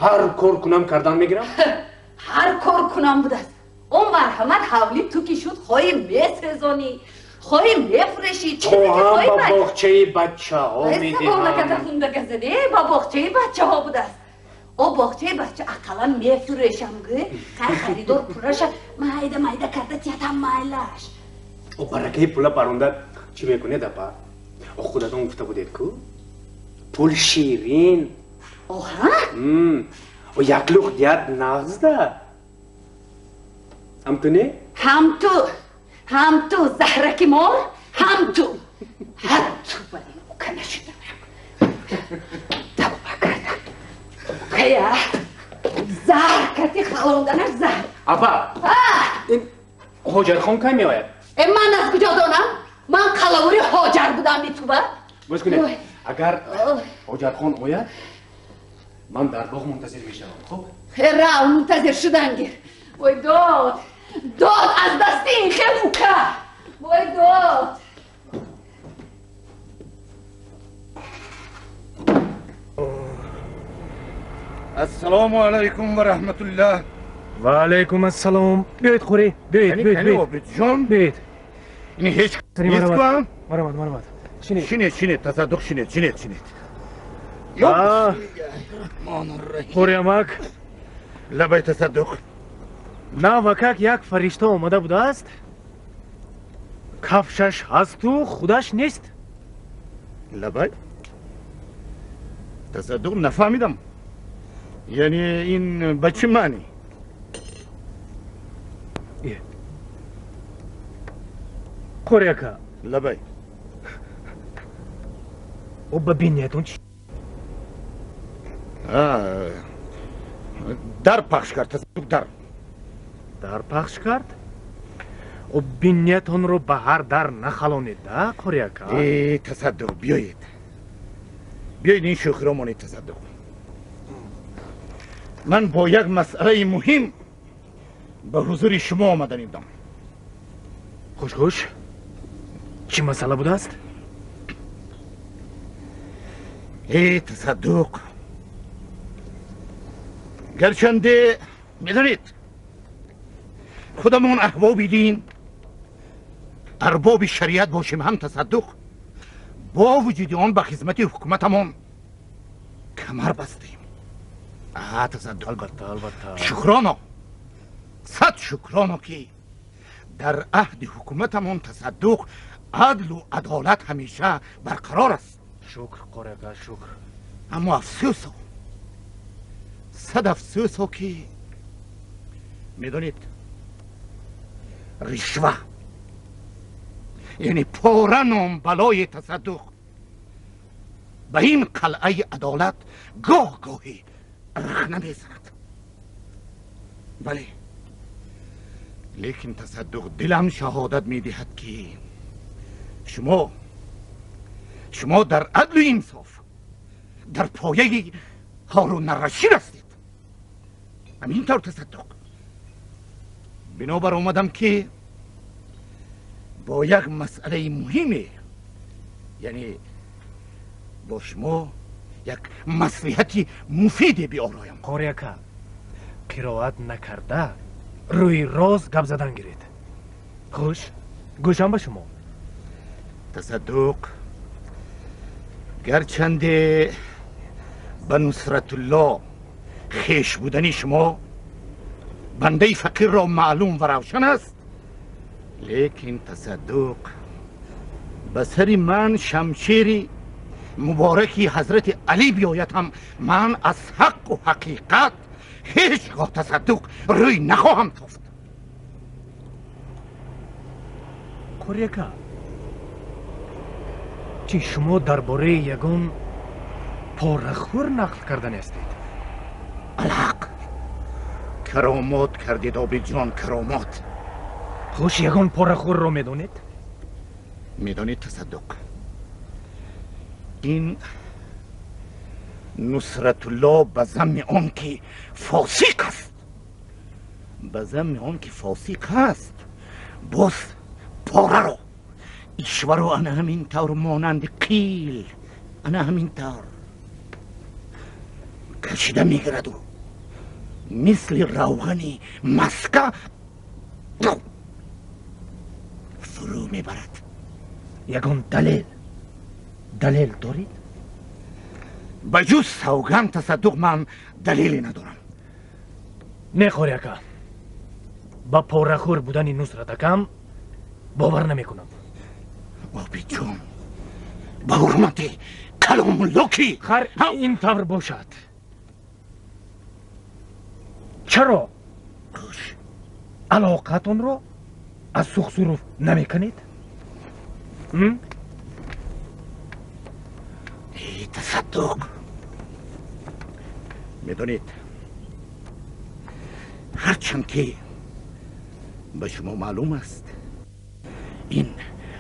Ҳар кор кунам кардан мегирам? Ҳар кор кунам будааст. О марҳамат, ҳавли ту ки шуд, хоҳӣ месезонӣ, хоҳӣ мефурӯшӣ, чизе ки хоҳӣ. Ба боғчаи бачаҳо медиҳам. Ба боғчаи бачаҳо будааст. О боғчаи бача ақаллан мефурӯшам гӯ, хай харидор пураша майда майда карда тиятам майлаш. О баракаи пула паронда чӣ мекунед, апа? О худатон гуфта будед ку? Пул ширин. Оҳа? О як лух диҳад нағзда. Ҳам ту не? Ҳам ту. Ҳам ту заҳраки мор, ҳам ту. Ҳам ту барин ука нашудам. Тавба кардам. Укая, заҳр кати халонданаш заҳр. Апа, ин Ҳоҷархон кай меояд? Э ман аз куҷо донам? Ман қалавури Ҳоҷар будам митуба. Гӯш кунед, агар Ҳоҷархон ояд, ман дар боғ мунтазир мешавам, хуб? Рав, мунтазир шудан гир. Ой дод, дод аз дасти ин хел ука. Ой дод. Ассалому алайкум ва раҳматуллоҳ. Ва алайкум ассалом. Биёед хӯрӣ, биёед, биёед, биёед. Обидҷон, биёед. Ин ҳеҷ нест ку? Марамад, марамад. Шинед. Шинед, шинед, тасаддуқ шинед, шинед, шинед. Хӯриамак. Лабай тасаддуқ. Навакак як фаришта омада будааст. Кафшаш ҳасту худаш нест. Лабай? Тасаддуқ нафаҳмидам. Яъне ин ба чӣ маънӣ? Қори ака. Лабай. О ба биниятон чӣ? Дар пахш кард, тасаддуқ дар. Дар пахш кард? О биниятонро ба ҳар дар нахалонед, да, қори ака? Э, тасаддуқ, биёед. Биёед ин шӯхиро монед, тасаддуқ. Ман бо як масъалаи муҳим ба ҳузури шумо омаданидам. Хуш хуш. Чӣ масъала будааст? Эй тасаддуқ, гарчанде медонед худамон аҳбоби дин, арбоби шариат бошем ҳам тасаддуқ, бо вуҷуди он ба хизмати ҳукуматамон камар бастем. Тасаддуқ, албатта, албатта. Шукроно, сад шукроно ки дар аҳди ҳукуматамон тасаддуқ адлу адолат ҳамеша барқарор аст. Шукр қори ака, шукр. Аммо афсӯсо, сад афсӯсо ки медонед ришва, яъне пора ном балои тасаддуқ ба ин қалъаи адолат гоҳ гоҳӣ рахна мезанад. Бале, лекин тасаддуқ дилам шаҳодат медиҳад ки шумо дар адлу инсоф дар пояи Ҳорун Рашид ҳастед. Ҳамин тавр тасаддуқ, бинобар омадам ки бо як масъалаи муҳиме, яъне бо шумо як маслиҳати муфиде биороям. Қори ака, қироат накарда рӯи рост гап задан гиред. Хуш, гӯшам ба шумо. Тасаддуқ, гарчанде ба Нусратулло хеш будани шумо бандаи фақирро маълум ва равшан аст, лекин тасаддуқ ба сари ман шамшери мубораки ҳазрати Алӣ биёяд ҳам ман аз ҳаққу ҳақиқат ҳеҷ гоҳ тасаддуқ рӯй нахоҳам тофт. Қори ака, чӣ шумо дар бораи ягон порахӯр нақл кардани ҳастед? Алҳақ, каромот кардед Обидҷон, каромот. Хуш, ягон порахӯрро медонед? Медонед тасаддуқ, ин Нусратулло ба замми он ки фосиқ аст, ба замми он ки фосиқ аст, боз пораро, ишваро ана ҳамин тавр монанди қил ана ҳамин тавр кашида мегираду мисли равғани маска фурӯ мебарад. Ягон далел доред? Ба ҷуз савганд тасаддуқ ман далеле надорам. Не қори ака, ба порахӯр будани Нусрат акам бовар намекунам. Обидҷон, ба ҳурмати каломулло ки хар ин тавр бошад, чаро алоқатонро аз Сухсуруф намекунед? Эй тасаддуқ, медонед ҳарчанд ки ба шумо маълум аст ин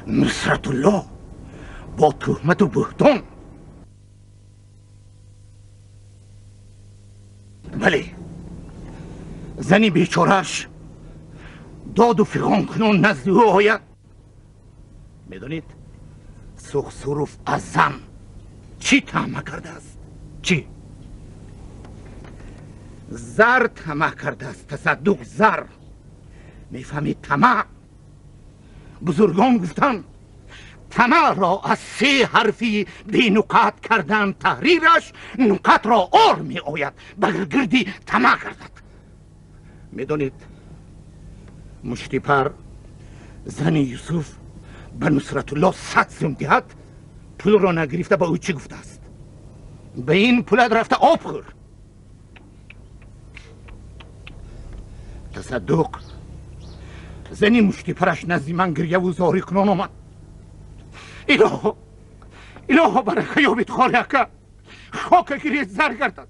Нусратулло бо туҳмату буҳтон, бале, зани бечорааш доду фиғон кунон назди ӯ ояд. Медонед Сухсуруф аз зан чӣ таъма кардааст? Чӣ? Зар тамаъ кардааст тасаддуқ, зар. Мефаҳмед тамаъ? Бузургон гуфтанд тамаъро аз се ҳарфи бенуқат кардан таҳрираш нуқатро ор меояд, ба гирди тамаъ гардад. Медонед муштипар зани Юсуф ба Нусратулло 100 сум диҳад, пулро нагирифта ба ӯ чӣ гуфтааст? Ба ин пулат рафта об хӯр. Тасаддуқ, зани муштипараш назди ман гирьяву зорӣ кунон омад. Илоҳо, илоҳо барака ёбед қори ака, хока гиред зар гардад,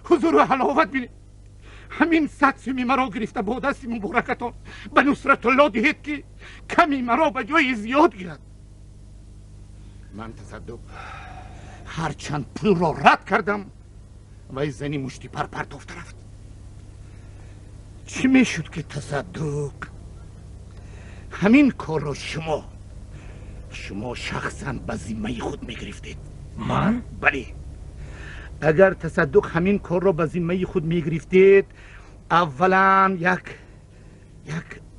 ҳузуру ҳаловат бинед. Ҳамин 100 суми маро гирифта бо дасти муборакатон ба Нусратулло диҳед ки ками маро ба ҷои зиёд гирад. Ман тасаддуқ ҳарчанд пулро рад кардам, вай зани муштипар партофта рафт. Чӣ мешуд ки тасаддуқ ҳамин корро шумо шахсан ба зиммаи худ мегирифтед. Ман? Бале. Агар тасаддуқ ҳамин корро ба зиммаи худ мегирифтед, аввалан як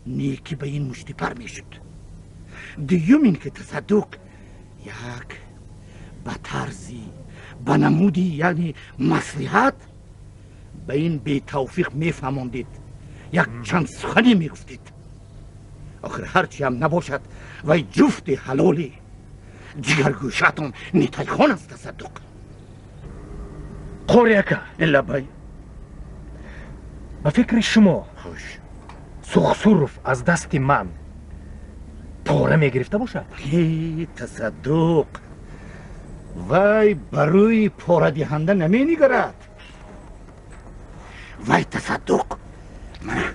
некӣ ба ин муштипар мешуд. Дуюм ин ки тасаддуқ як ба тарзи, ба намуди, яъне маслиҳат ба ин бетавфиқ мефаҳмондед, як чанд сухане мегуфтед. Охир ҳарчи ҳам набошад, вай ҷуфти ҳалоли ҷигаргӯшаатон Нитайхон аст. Тасаддуқ. Қори ака, лабай. Ба фикри шумо хуш Сухсуров аз дасти ман пора мегирифта бошад? Тасаддуқ, вай барои порадиҳанда наменигарад. Вай тасаддуқ мана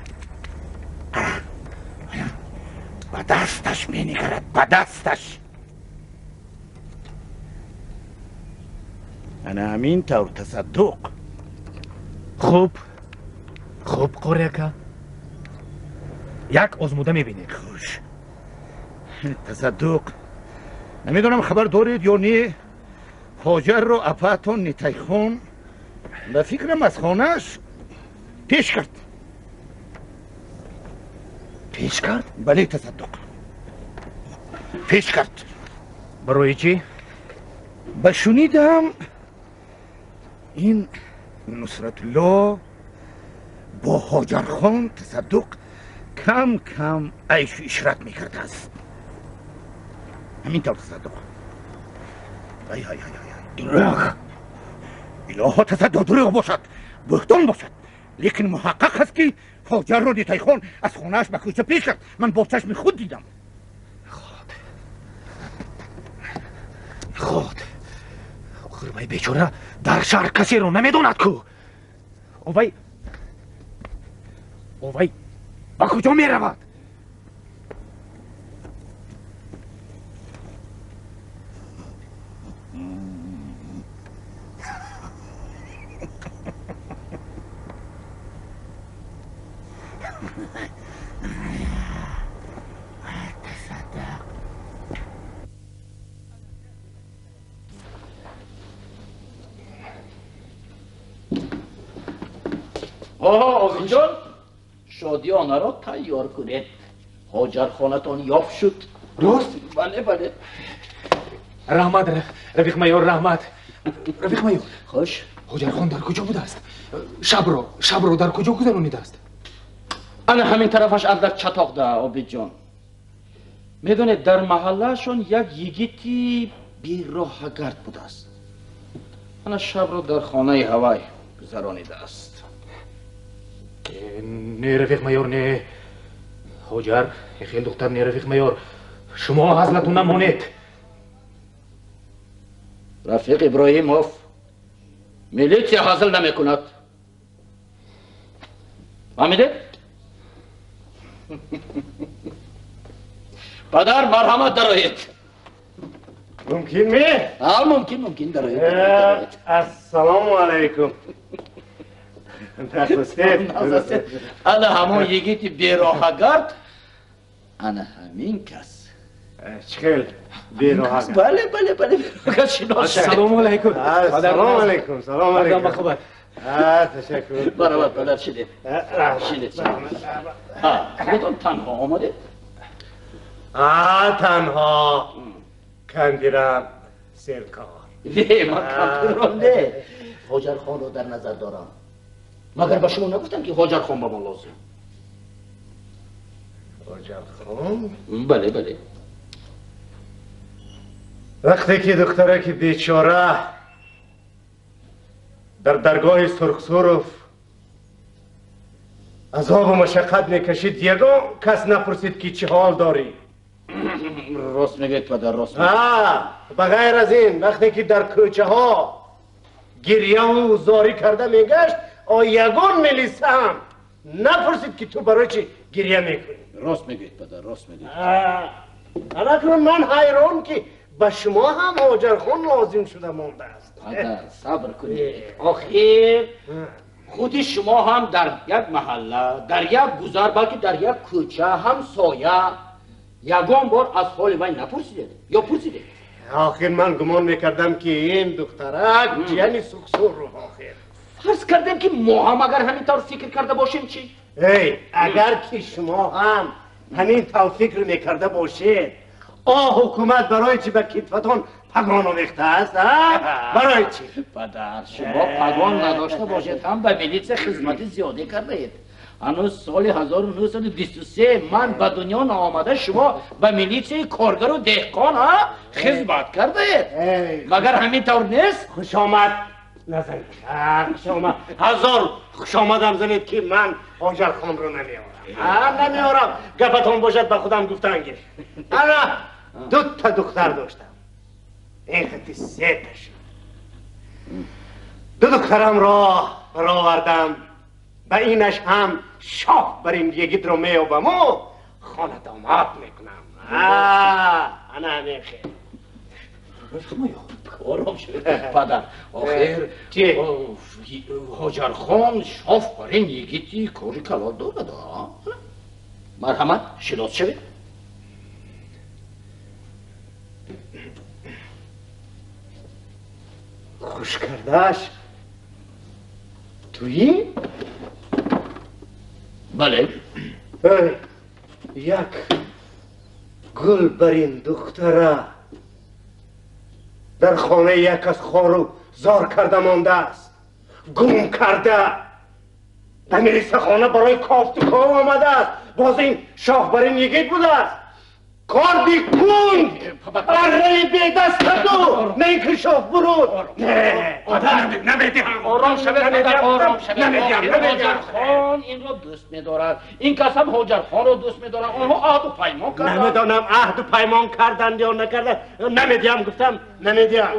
ба дасташ менигарад, ба дасташ. Ана ҳамин тавр тасаддуқ. Хуб, хуб, қори ака, як озмуда мебинем. Хуш. Тасаддуқ, намедонам хабар доред ё не, ҳоҷарро апаатон Нитайхон ба фикрам аз хонааш пеш кард. Пеш кард? Бале, тасаддуқ, пеш кард. Барои чӣ? Ба шунидам ин Нусратулло бо Ҳоҷархон тасаддуқ кам кам айшу ишрат мекардааст. Ҳамин тавр тасаддуқ. Ай ай ай ай, дурӯғ! Илоҳо тасаддуқ, дурӯғ бошад, буҳтон бошад, лекин муҳаққақ аст ки ҳоҷарро Нитайхон аз хонааш ба кӯча пеш кард. Ман бо чашми худ дидам. Худ охир вай бечора дар шаҳр касеро намедонад ку. Овай ба куҷо меравад? Обидҷон, шодиёнаро тайёр кунед. Ҳоҷархонатон ёфт шуд. Рост? Бале, бале. Раҳмат, рафиқ майор, раҳмат. Рафиқ майор. Хуш. Ҳоҷархон дар куҷо будааст? Шабро дар куҷо гузаронидааст? Ана ҳамин тарафаш андак чатоқда, Обидҷон. Медонед, дар маҳаллаашон як йигити бероҳагард будааст. Ана шабро дар хонаи ҳавай гузаронидааст. Не, рафиқ майор, не. Ҳоҷар, хел духтар, не, рафиқ майор. Шумо ҳазлатун намонед. Рафиқ Иброҳимов, милитсия ҳазл намекунад. Фаҳмидед? Падар, марҳамат, дароед. Мумкин ме? Ҳа, мумкин, мумкин, дароед. Ассалому алайкум. Ана ҳамон йигити бероҳагард, ана ҳамин кас. Чӣ хел бероҳагард? Бале, бале, бале, бероҳагард шинос шавед. Ассалому алайкум. Ассалому алайкум, салому алайкум. Ба хабар. Ташаккур. Баробар, падар, шинед. Шинед. Худатон танҳо омадед? Танҳо. Кандирам серкор. Не, ман кампирро не. Ҳоҷархонро дар назар дорам. Магар ба шумо нагуфтам ки Ҳоҷархон ба мо лозим? Ҳоҷархон? Бале, бале. Вақте ки духтараки бечора дар даргоҳи Сурхсуров азобу машаққат мекашид, ягон кас напурсид ки чӣ ҳол дорӣ. Рост мегӯед, падар, рост мегӯед. Ба ғайр аз ин, вақте ки дар кӯчаҳо гирьяву зорӣ карда мегашт, ягон милиса ҳам напурсид ки ту барои чӣ гирья мекунӣ. Рост мегӯед, падар, рост мегӯед. Анакнун ман ҳайрон ки ба шумо ҳам Ҳоҷархон лозим шуда мондааст. Падар, сабр кунед. Охир худи шумо ҳам дар як маҳалла, дар як гузар, балки дар як кӯча ҳамсоя. Ягон бор аз ҳоли вай напурсидед ё пурсидед? Охир ман гумон мекардам, ки ин духтарак ҷияни Сухсуров. Охир фарз кардем, ки мо ҳам агар ҳамин тавр фикр карда бошем, чӣ? Эй, агар ки шумо ҳам ҳамин тавр фикр мекарда бошед, о ҳукумат барои чӣ ба китфатон пагон овехтааст? Барои чӣ? Падар, шумо пагон надошта бошед ҳам ба милитсия хизмати зиёде кардаед. Ҳанӯз соли 1923 ман ба дунё наомада, шумо ба милитсияи коргару деҳқон хизмат кардаед. Магар ҳамин тавр нест? Хушомад назанед, хушомад, ҳазор хушомадам занед, ки ман Ҳоҷархонро намеорам, намеорам. Гапатон бошад, ба худам гуфтан гир. Ана дута духтар доштам, ин хати сета шуд. Ду духтарамро баровардам, ба инаш ҳам шоҳ бар ин йигитро меёбаму хонадомад мекунам. Ана ҳамин хел. Ором шуд, падар. Охир Ҳоҷархон шоф бар ин йигити кори калон дорад. Марҳамат, шинос шавед. Хуш кардааш туӣ? Бале. Як гул бар ин духтара дар хонаи як аз хору зор карда мондааст, гум карда, ба милисахона барои кофту ков омадааст. Боз ин шоҳ бар ин йигит будааст. Корди кунд, арраи бедастату, на ин ки шоҳ буруд. Намедиҳам. Ором шавед, ором шавед. Ҳоҷархон инро дӯст медорад, ин кас ҳам Ҳоҷархонро дӯст медорад. Онҳо аҳду паймон карданд. Намедонам аҳду паймон карданд ё накарданд. Намедиҳам, гуфтам, намедиҳам.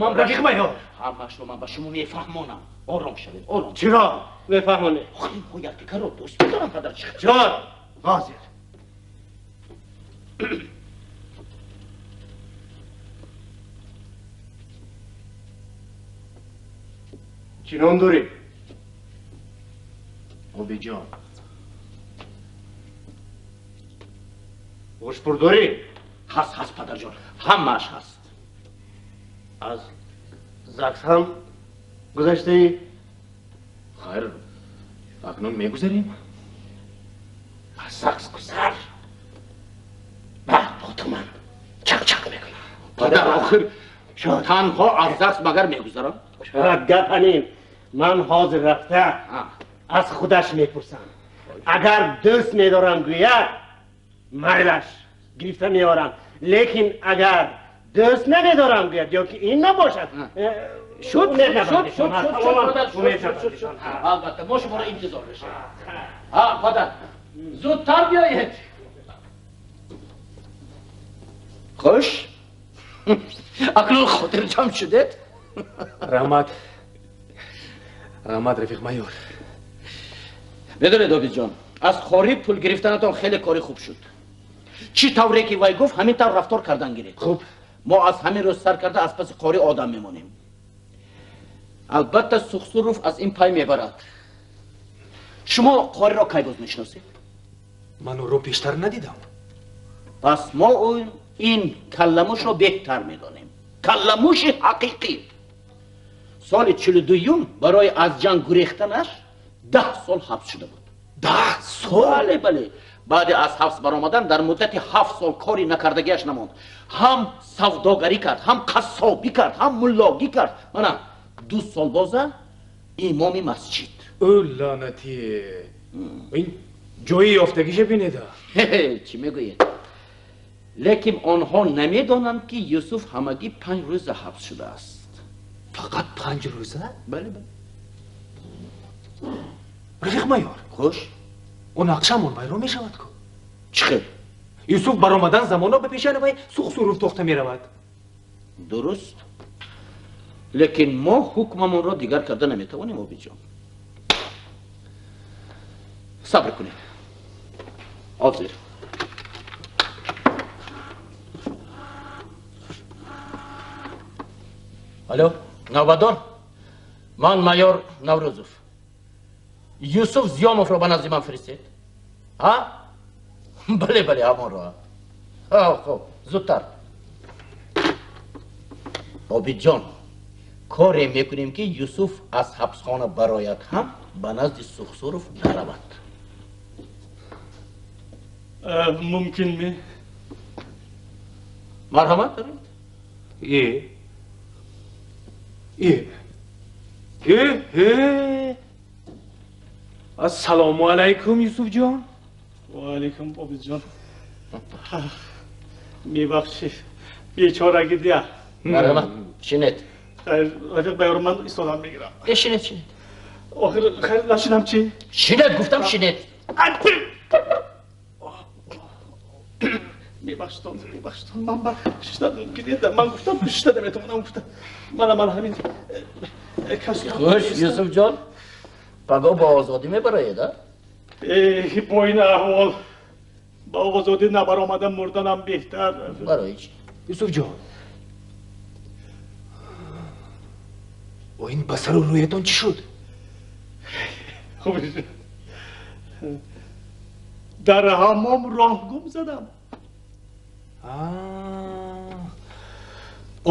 Ман рафиқ майор, ҳамаашро ман ба шумо мефаҳмонам. Ором шавед, ором. Чиро мефаҳмонед? Инҳо якдигарро дӯст медоранд, падар. Чор ҳозир. Чӣ ном дорӣ? Обиҷон. Ошпур дорӣ? Ҳаст, ҳаст, падарҷон, ҳамааш ҳаст. Аз ЗАГС ҳам гузаштаӣ? Хайр, акнун мегузарем. Аз ЗАГС гузар, баъд бо ту ман чақ-чақ мекунам. Падар, охир танҳо аз ЗАГС магар мегузарам? Шояд гап ҳамин. Ман ҳозир рафта аз худаш мепурсам. Агар дӯст медорам гӯяд, майлаш, гирифта меорам. Лекин агар дӯст намедорам гӯяд ё ки ин набошад, шуд, шуд, шуд, шуд, шуд. Албатта, мо шуморо интизор мешавем. Падар, зудтар биёед. Хуш, акнун хотирҷамъ шудед? Раҳмат, раҳмат, рафиқ майор. Медонед, Обидҷон, аз хорӣ пул гирифтанатон хеле кори хуб шуд. Чӣ тавре ки вай гуфт, ҳамин тавр рафтор кардан гиред. Хуб. Мо аз ҳамин рӯз сар карда аз паси қори одам мемонем. Албатта, Сухсуров аз ин пай мебарад. Шумо қориро кай боз мешиносед? Ман ӯро пештар надидам. Пас мо ин калламушро беҳтар медонем. Калламуши ҳақиқӣ. Соли 42-юм барои аз ҷанг гурехтанаш 10 сол ҳабс шуда буд. 10 сол? Бале, бале. Баъди аз ҳабс баромадан дар муддати 7 сол кори накардагиаш намонд. Ҳам савдогарӣ кард, ҳам қассобӣ кард, ҳам муллогӣ кард. Мана 2 сол боза имоми масҷид. Ӯ лаънатӣ, ин ҷои ёфтагиша бинеда. Чӣ мегӯед? Лекин онҳо намедонанд, ки Юсуф ҳамагӣ 5 рӯза ҳабс шудааст. Фақат 5 рӯза? Бале, бале. Рафиқ майор. Хуш. О нақшамон вайрон мешавад ку? Чӣ хел? Юсуф баромадан замоно ба пешани вай Сухсуров тохта меравад. Дуруст. Лекин мо ҳукмамонро дигар карда наметавонем, Обиҷон. Сабр кунед. Ҳозир. Алло, навбатдор? Ман майор Наврӯзов. Юсуф Зиёмовро ба назди ман фиристед. Ҳа? Бале, бале, ҳамонро. Хуб, зудтар. Обидҷон, коре мекунем ки Юсуф аз ҳабсхона барояд ҳам ба назди Сухсуров наравад. Мумкин ми? Марҳамат. Е. Е. Е, е. Ассалому алайкум, Юсуфҷон. Ва алайкум, Обидҷон. Мебахшед, бечорагӣ дия. Марҳамат, шинед. Хайр, рафиқ байёр, ман истодам мегирам. Шинед, шинед. Охир, хайр, нашинам чӣ? Шинед, гуфтам шинед. Мебахшитон, мебахшитон, ман ба шишта мумкин нест. Ман гуфтам шишта наметавонам, гуфтам. Ман ҳамин кас. Хуш, Юсуфҷон, паго ба озодӣ мебароед, а? Бо ин аҳвол ба озодӣ набаромада мурданам беҳтар. Барои чӣ? Юсуфҷон, бо ин басару рӯятон чӣ шуд? Дар ҳаммом роҳ гум задам.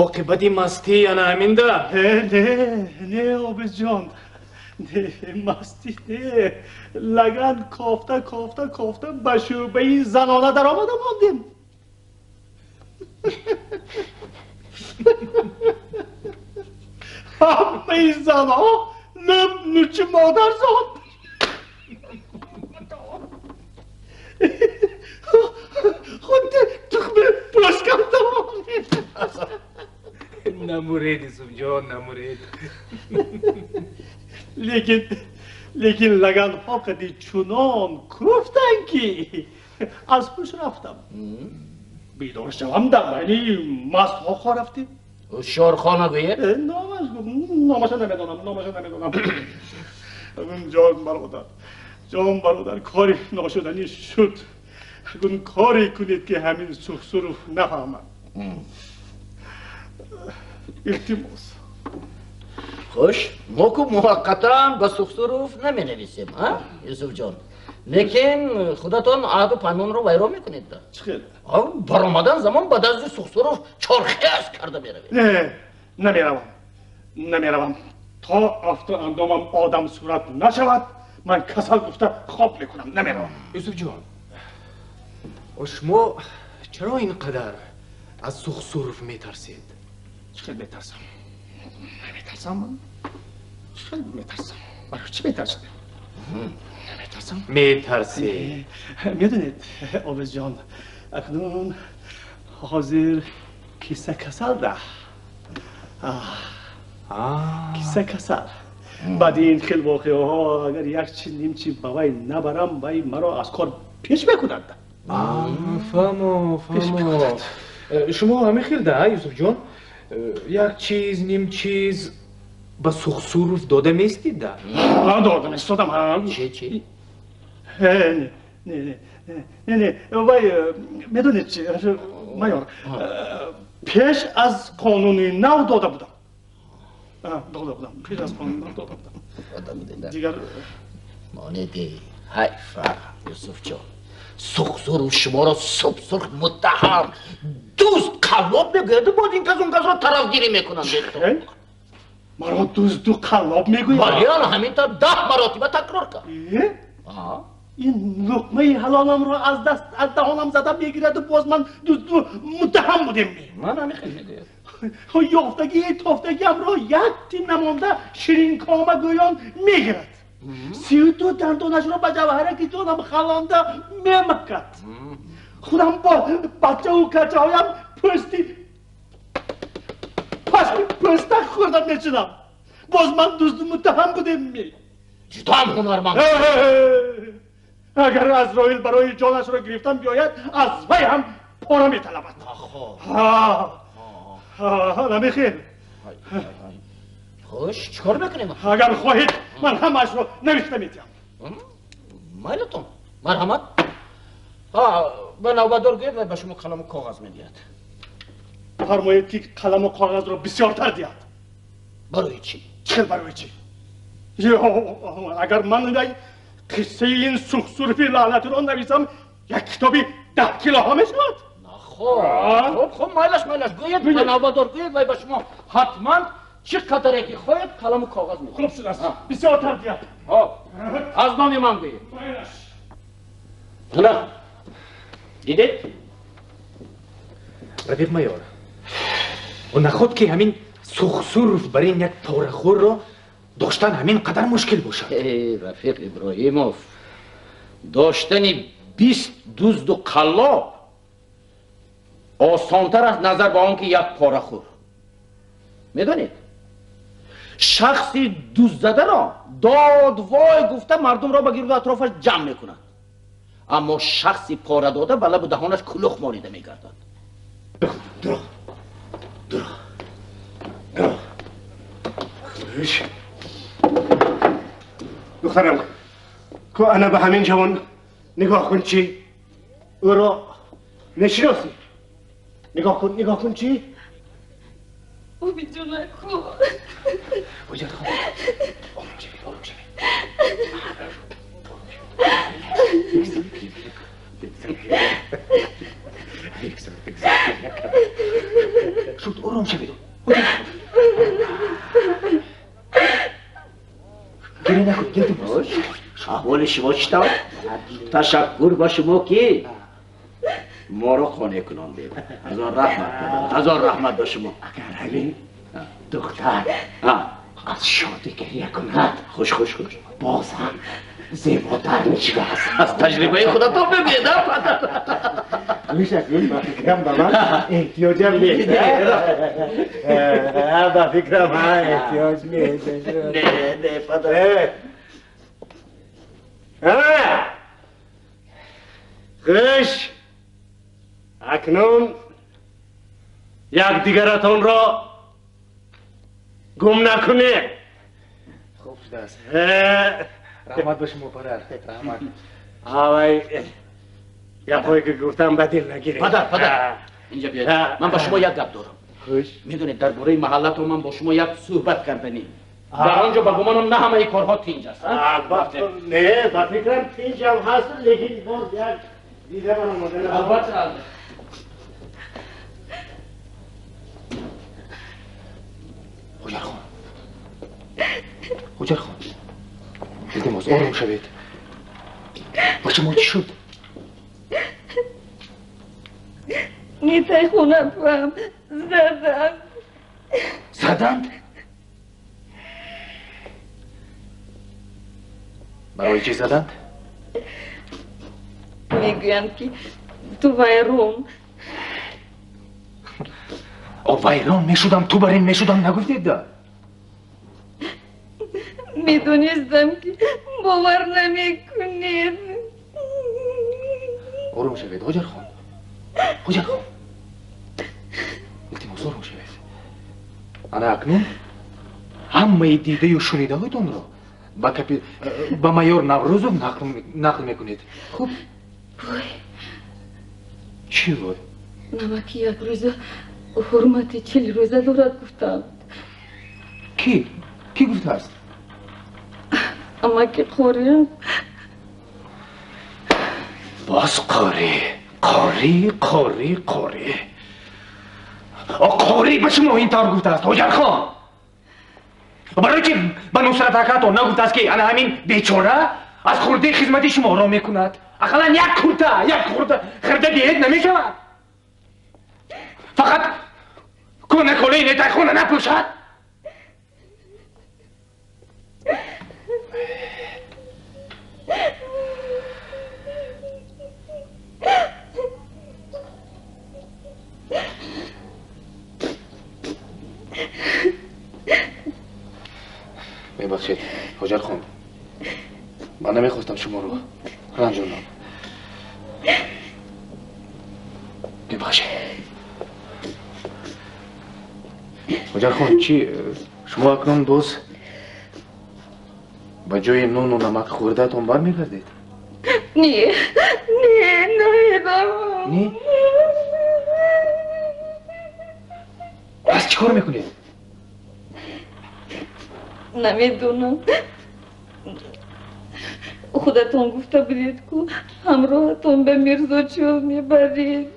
Оқибати мастӣ ана ҳаминда? Не, не, Обидҷон, не, мастӣ не. Лаган кофта, кофта, кофта ба шӯъбаи занона даромада мондем. Ҳамаи занҳо лӯб нӯчи модарзод. Худ тухми пӯст карда мондем. Намуред, Юсуфҷон, намуред. Лекин лаганҳо қади чунон кӯфтанд ки аз ҳуш рафтам. Бедор шавам, дар байни мастҳо хо рафтем. Ҳушёрхона гӯед? Номаш, номаша намедонам, номаша намедонам. Ҷон бародар, ҷон бародар, кори ношуданӣ шуд. Акун коре кунед ки ҳамин Сухсуров нафаҳмад. Илтимос. Хуш, мо ку муваққатан ба Сухсуров наменависем, а, Юсуфҷон? Лекин худатон аҳду паймонро вайрон мекунед. Чӣ хел? Баромадан замон ба дасти Сухсуров чорхез карда меравед. Не, намеравам, намеравам. То афту андомам одам сурат нашавад, ман касал гуфта хоб мекунам, намеравам. Юсуфҷон, шумо чаро ин қадар аз Сухсуров метарсед? Чӣ хел метарсам? Наметарсам ман. Чӣ хел метарсам? Барои чӣ метарсам? Наметарсам. Метарсед. Медонед, Обидҷон, акнун ҳозир киса касал да. Киса касал. Баъди ин хел воқеаҳо агар як чи ним чи ба вай набарам, вай маро аз кор пеш мекунад. Фаҳмо, фаҳмо. Шумо ҳамин хел да, Юсуфҷон? Як чиз, ним чиз ба Сухсуров дода местид да? Дода местодам. Чи, чи? Не, не, не, не, вай, медонед чи, майор, пеш аз қонуни нав дода будам. Дода будам, пеш аз қонуни нав дода будам. Дода будед. Дигар монеди ҳайфа, Юсуфҷон. Сухсуров шуморо субсурх муттаҳам, дузд, қаллоб мегӯяду боз ин кас он касро тарафгирӣ мекунанд. Маро дузду қаллоб мегӯяд? Бале, ана ҳамин тавр 10 маротиба такрор кард. Ин луқмаи ҳалоламро аз даст, аз даҳонам зада мегираду боз ман дузду муттаҳам будем. Ман ҳамин хел мегӯяд. Ёфтагии тофтагиамро як тин намонда ширинкома гӯён мегирад. 32 дандонашро ба ҷавҳараки ҷонам халонда мемакад. Худам бо бачаву качаҳоям пӯсти пашми пӯста хӯрда мешудам. Боз ман дузду муттаҳам будем ми. Ҷудоам ҳунарманд. Агар Азроил барои ҷонашро гирифтан биёяд, аз вай ҳам пора металабад. Намехел. Хуш, чӣ кор мекунем? Агар хоҳед, ман ҳамаашро навишта медиҳам. Майлатон, марҳамат. Ба навбатдор гӯед ва ба шумо қаламу коғаз медиҳад. Фармоед ки қаламу коғазро бисёртар диҳад. Барои чӣ? Чӣ хел барои чӣ? Агар ман қиссаи ин Сухсурфи лаънатиро нависам, як китоби 10 килоҳо мешавад. Хуб, хуб, майлаш, майлаш. Гӯед, ба навбатдор гӯед, вай ба шумо ҳатман чӣ қадаре ки хоҳед қаламу коғаз медиҳад. Хуб шудааст. Бисёр тарбият. Аз номи ман гӯед. Ана, дидед? Рафиқ майор, наход ки ҳамин сухсурф бар ин як порахӯрро доштан ҳамин қадар мушкил бошад. Рафиқ Иброҳимов, доштани 20 дузду қаллоб осонтар аст назар ба он ки як порахӯр. Медонед, шахси дуздзадаро дод вой гуфта мардумро ба гирду атрофаш ҷамъ мекунад, аммо шахси пора дода ба лабу даҳонаш кулух молида мегардад. Дурӯғ, дурӯғ, дурӯғ. Хуш духтарам, ку ана ба ҳамин ҷавон нигоҳ кун, чӣ ӯро мешиносӣ? Нигоҳ кун, нигоҳ кун, чӣ? Обиҷонаку. Ҳоҷатхон, ором шавед, ором шавед. Шуд, ором шавед. Гиря накун, гиря боз. Аҳволи шумо чӣ тавр? Ташаккур ба шумо ки моро қонеъ кунондед. Ҳазор раҳмат, ҳазор раҳмат ба шумо. Агар ҳамин духтар аз шодӣ гиря кунад, хуш хуш хуш, боз ҳам зеботар мешудааст. Аз таҷрибаи худатон мебинед, а падар? Гӯш акнун, ба фикрам ба ман эҳтиёҷам нест. Ба фикрам эҳтиёҷ нест. Не, не, падар. Хуш, акнун якдигаратонро гум накунед. Хуб шудааст. Раҳмат ба шумо, падар, раҳмат. Авай, гапҳое ки гуфтам ба дил нагиред. Падар, падар, инҷа биёед, ман ба шумо як гап дорам. Хуш. Медонед, дар бораи маҳаллатон ман бо шумо як суҳбат карданӣ. Дар он ҷо ба гумонам на ҳамаи корҳо тинҷ аст. Не, ба фикрам тинҷам ҳаст, лекин боз як дида ман омода. Албатта. Ҳоҷархон, Ҳоҷархон, илтимос ором шавед. Ба шумо чӣ шуд? Нитай хонапам заданд. Заданд? Барои чӣ заданд? Мегӯянд ки ту вайрон. О, вайрон мешудам, ту бар ин мешудам нагуфтед да? Медонистам ки бовар намекунед. Ором шавед, Ҳоҷархон. Ҳоҷархон, илтимос ором шавед. Ана акнун ҳамаи дидаю шунидаҳоятонро ба майор Наврӯзов нақл мекунед. Хуб? Вой. Чӣ вой? Намаки як рӯза ҳурмати 40 рӯза дорад гуфтанд. Кӣ? Кӣ гуфтааст? Амаки қориам. Боз қорӣ, қорӣ, қорӣ, қорӣ. О, қорӣ ба шумо ин тавр гуфтааст, Ҳоҷархон. Барои чи ба Нусрат акаатон нагуфтааст ки ана ҳамин бечора аз хурдии хизмати шуморо мекунад? Ақаллан як курта, як хурда диҳед намешавад? Фақат кӯна колаи нетайхона напӯшад? Мебахшед, Ҳоҷархон, ман намехостам шуморо ранҷонам. Мебахшед. Ҳоҷархон, чӣ шумо акнун боз ба ҷои нону намак хӯрдаатон бармегардед? Не, не, намедонам. Не? Пас чӣ кор мекунед? Намедонам. Худатон гуфта будед, ку ҳамроҳатон ба Мирзочол мебаред.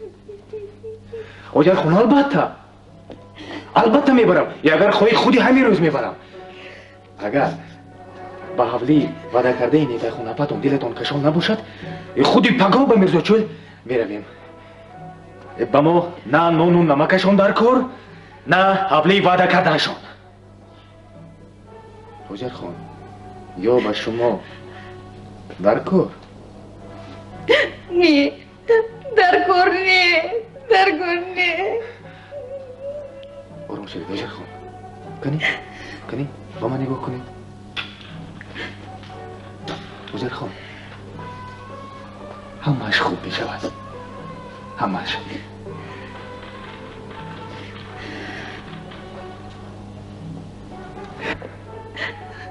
Оҷархон, албатта. Албатта мебарам. Агар хоҳӣ худи ҳамин рӯз мебарам. Агар ба ҳавлии ваъда кардаи Нетайхон апатон дилатон кашон набошад, худи пагоҳ ба Мирзочӯл меравем. Ба мо на нону намакашон дар кор, на ҳавлии ваъда кардаашон. Ҳоҷархон, ё ба шумо дар кор? Не, дар кор не, дар кор не. Ором шавед, Ҳоҷархон. Кани, кани, ба ман нигоҳ кунед. Ҳоҷархон, ҳамааш хуб мешавад. Ҳамааш.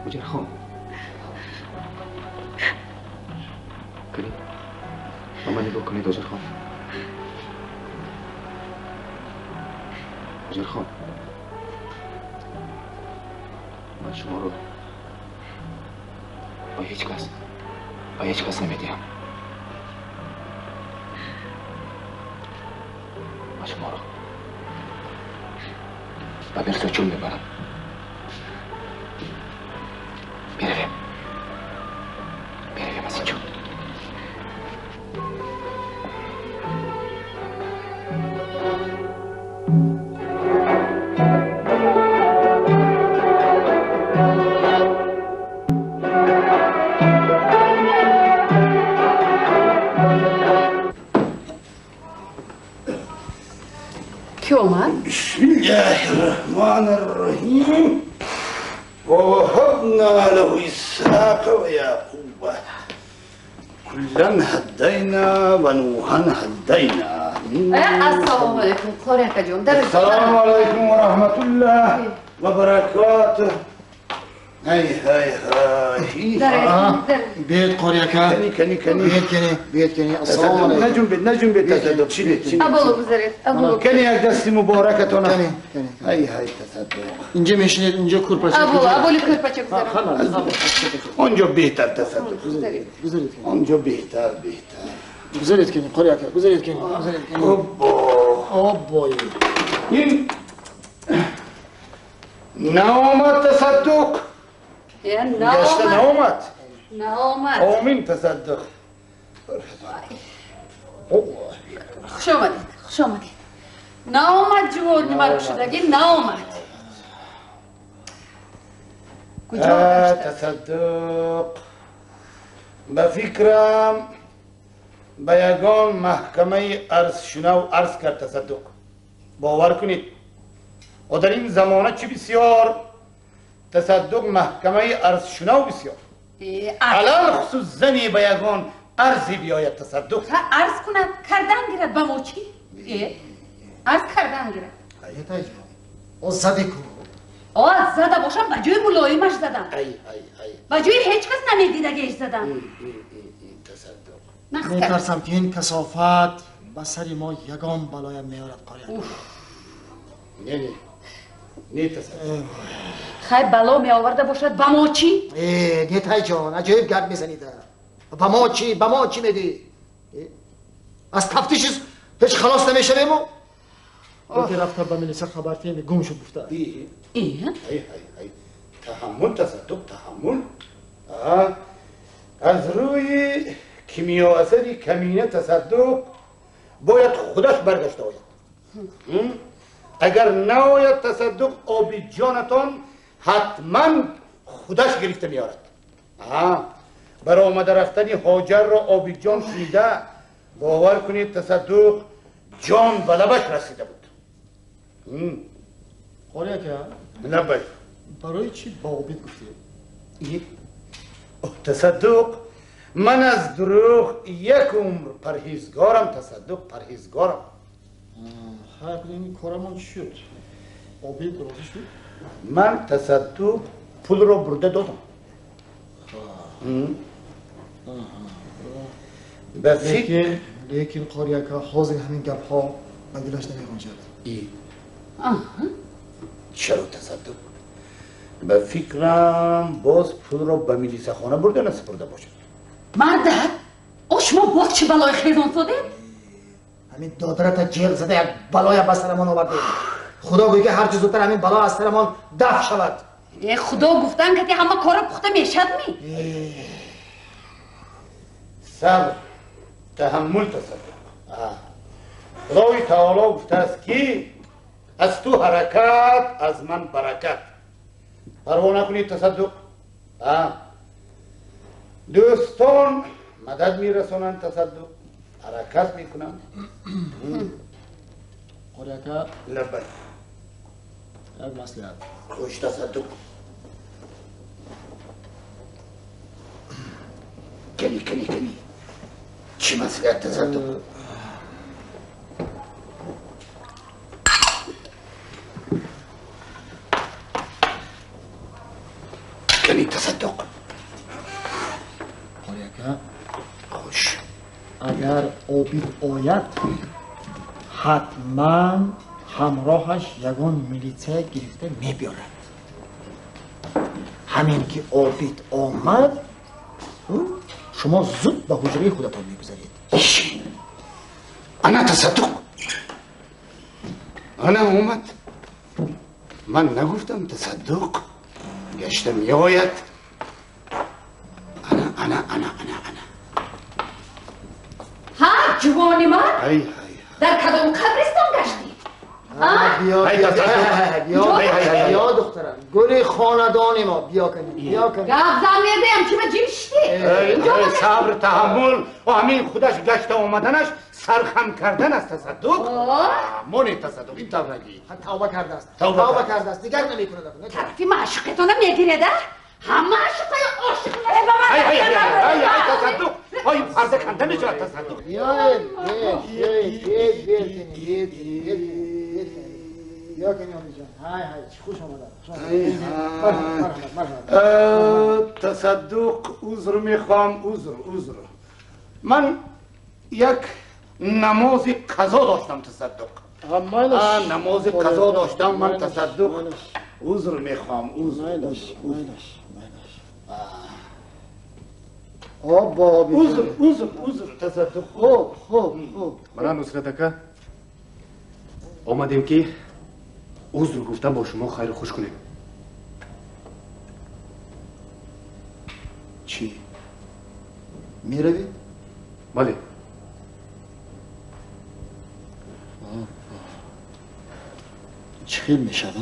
Ҳоҷархон, кани, ба ман нигоҳ кунед, Ҳоҷархон. Ҳоҷархон, ман шуморо ба ҳеҷ кас, ба ҳеҷ кас намедиҳам. Ман шуморо ба Мирзочӯл мебарам. Меравем. Меравем аз инҷо. بسم الله الرحمن الرحيم ووهبنا له إسحاق ويعقوب كلا هدينا ونوحا هدينا. السلام عليكم قاری جان. السلام عليكم ورحمة الله وبركاته. هاي هاي هاي بيت قاری كني كني كني بيت كني بيت كني. السلام عليكم. نجم بيت نجم بيت تصدق شنو شنو ابو گذارید ابو کنی یک دست مبارکتون. کنی کنی هاي هاي تصدق اینجا میشینید اینجا کورپچه ابو ابو کورپچه گذارم اونجا بهتر تصدق گذارید اونجا بهتر بهتر گذارید کنی قاری گذارید کنی گذارید کنی. ابا این نامت تصدق گشته نامد نامد. آمین تصدق. خوش آمدید خوش آمدید. نامد جوار نمرگ شدگی نامد. کجا گشته؟ تصدق به فکرم به یگان محکمه عرض شنو عرض کرد تصدق. باور کنید و در این زمانه چه بسیار تصدق محکمه عرض شنو بسیار علال خصوص زنی به یگان عرضی بیاید تصدق عرض کند کردن گیرد به ما چی؟ عرض کردن گیرد. او زده کن. آه زده باشم به جای ملایمش زدم. به جای هیچ کس نمیدیدگیش زدم. تصدق میترسم که این کثافت به سر ما یگان بلایم میارد قاری. نه نه نه تصدق. خیر بلا می آورده باشد به ما چی؟ نیتای جان عجایب گپ میزنید. به ما چی؟ به ما چی میدی؟ از تفتیش هیچ خلاص نمیشویم. او که رفته به ملیسا خبر تیم گم شد گفته. ای ای ای تحمل تصدق تحمل. از روی کیمیا اثری کمینه تصدق باید خودش برگشته آید. اگر نآید تصدق آب جانتان حتما خودش گرفته میارد. برای آمده رفتن هاجر را آب جان شنیده باور کنید تصدق جان به لبش رسیده بود. قاری که لبش برای چی با عبید گفتی؟ تصدق من از دروغ یک عمر پرهیزگارم. تصدق پرهیزگارم. خیر این کارمان شد. عبید راضی شد؟ من تصدق پول را برده دادم. لیکن قاری که حاضر همین گپ ها به دلش نمی‌گنجد. چرا تصدق؟ به فکرم باز پول را به میلیسه خانه برده نسپرده باشد. مردک، او شما باز چه بلای خیزان سادید؟ Ҳамин додарата ҷеғ зада як балоя ба сарамон овардем. Худо гӯй ки ҳарчи зудтар ҳамин бало аз сарамон дафъ шавад. Худо гуфтан ки ҳама кора пухта мешад ми? Сабр, таҳаммул тасаддуқ. Худои таоло гуфтааст ки аз ту ҳаракат, аз ман баракат. Парво накунед тасаддуқ. Дӯстон мадад мерасонанд тасаддуқ, ҳаракат мекунанд. Қори ака, лаббай. Як маслиҳат. Хуш тасаддуқ. Кани, кани, кани. Чӣ маслиҳат тасаддуқ? Кани тасаддуқ. Қори ака, хуш. Агар Обид ояд, ҳатман ҳамроҳаш ягон милитсия гирифта мебиёрад. Ҳамин ки Обид омад, шумо зуд ба ҳуҷраи худатон мегузаред. Ана тасаддуқ, ана омад. Ман нагуфтам тасаддуқ, гашта меояд. Ана, ана, ана, ана, ана. Ҳа, ҷувони ман, дар кадом қабристон гаштӣ? Биё духтарам, гули хонадони мо, биё кани, биё кани. Гап зан мегӯям, чӣ ба ҷим шиштӣ? Сабр, таҳаммул, ҳамин худаш гашта омаданаш сархам кардан аст тасаддуқ. Моне тасаддуқ, ин тавр нагӣ. Тавба кардааст, тавба кардааст, дигар намекунад. Тарафи маъшуқатона мегирад, а? Ҳама ошиқаи ошиқ. Ай тасаддуқ, ой парда канда мешавад тасаддуқ. Биёед, биёед, биёед, биёед, биёед. Биё кани Обидҷон. Ҳай, ҳай, хуш омадад. Марҳамат, марҳамат. Тасаддуқ, узр мехоҳам, узр, узр. Ман як намози қазо доштам тасаддуқ. Намози қазо доштам ман тасаддуқ. Узр мехоҳам, узр. Узр, узр, узр тасаддуқ. Хуб, хуб, хуб. Мана Нусрат ака, омадем ки узр гуфта бо шумо хайру хуш кунем. Чӣ? Меравед? Бале. Чӣ хел мешавад?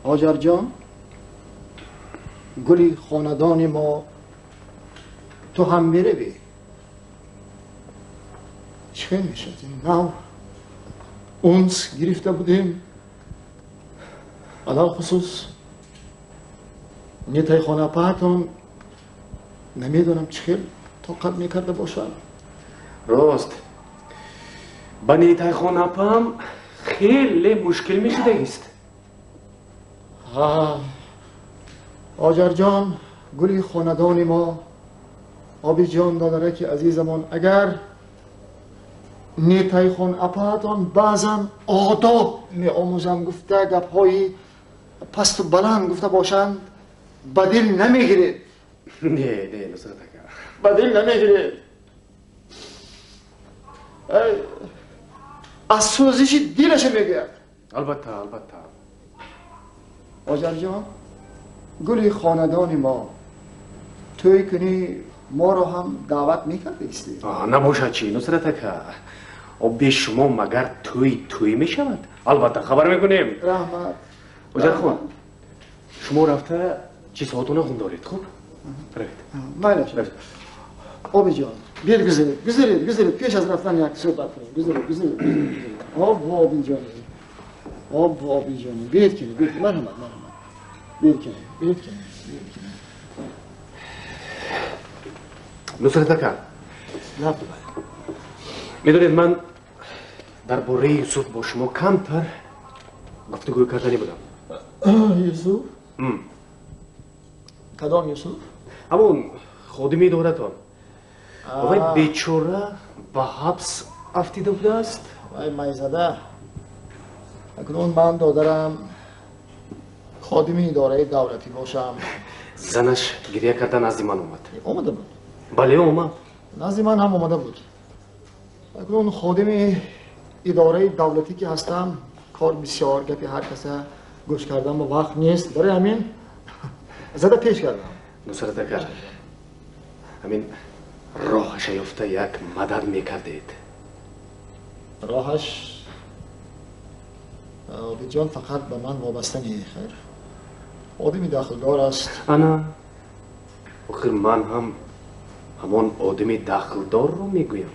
Ҳоҷарҷон, гули хонадони мо, ту ҳам меравӣ? Чӣ хел мешавад? Нав унс гирифта будем, алалхусус нетайхонапаатон намедонам чӣ хел тоқат мекарда бошад. Рост, ба нетайхонапаам хеле мушкил мешудагист. Ҳоҷарҷон, гули хонадони мо, Обидҷон, додараки азизамон, агар нетайхон апаатон баъзан одоб меомӯзам гуфта гапҳои пасту баланд гуфта бошанд, ба дил намегиред. Не, не, Нусрат ака, ба дил намегиред. Аз сӯзиши дилаша мегӯяд. Албатта, албатта. Ҳоҷарҷон, гули хонадони мо, тӯй кунӣ моро ҳам даъват мекардистӣ? Набошад чӣ, Нусрат ака, бе шумо магар тӯй тӯй мешавад? Албатта хабар мекунем. Раҳмат. Ҳоҷархон, шумо рафта чизҳоатонро хун доред, хуб? Равед. Майлаш. Обидҷон, биёед гузаред, гузаред, гузаред, пеш аз рафтан як суҳбат кунем. Гузаред, гузаред, гузаред. Об, Обидҷон, об, Обидҷон, биёед кунед, биёед, марҳамат, марҳамат. Биёед кунед, биёед кунед, биёед кунед. Нусрат ака, медонед, ман дар бораи Юсуф бо шумо камтар гуфтугӯ кардани будам. Юсуф? Кадом Юсуф? Ҳамон ходими идоратон. Вай бечора ба ҳабс афтида будааст. Вай майзада. Акнун ман додарам ходими идораи давлатӣ бошам. Занаш гиря карда назди ман омад. Омада буд? Бале, омад. Назди ман ҳам омада буд. Акнун ходими идораи давлатӣ ки ҳастам, кор бисёр, гапи ҳар каса гӯш кардан ба вақт нест. Барои ҳамин зада пеш кардам. Нусрат ака, ҳамин роҳаша ёфта як мадад мекардед. Роҳаш Обидҷон фақат ба ман вобаста не, хайр. Одами дахлдор аст. Ана, охир ман ҳам ҳамон одами дахлдорро мегӯям.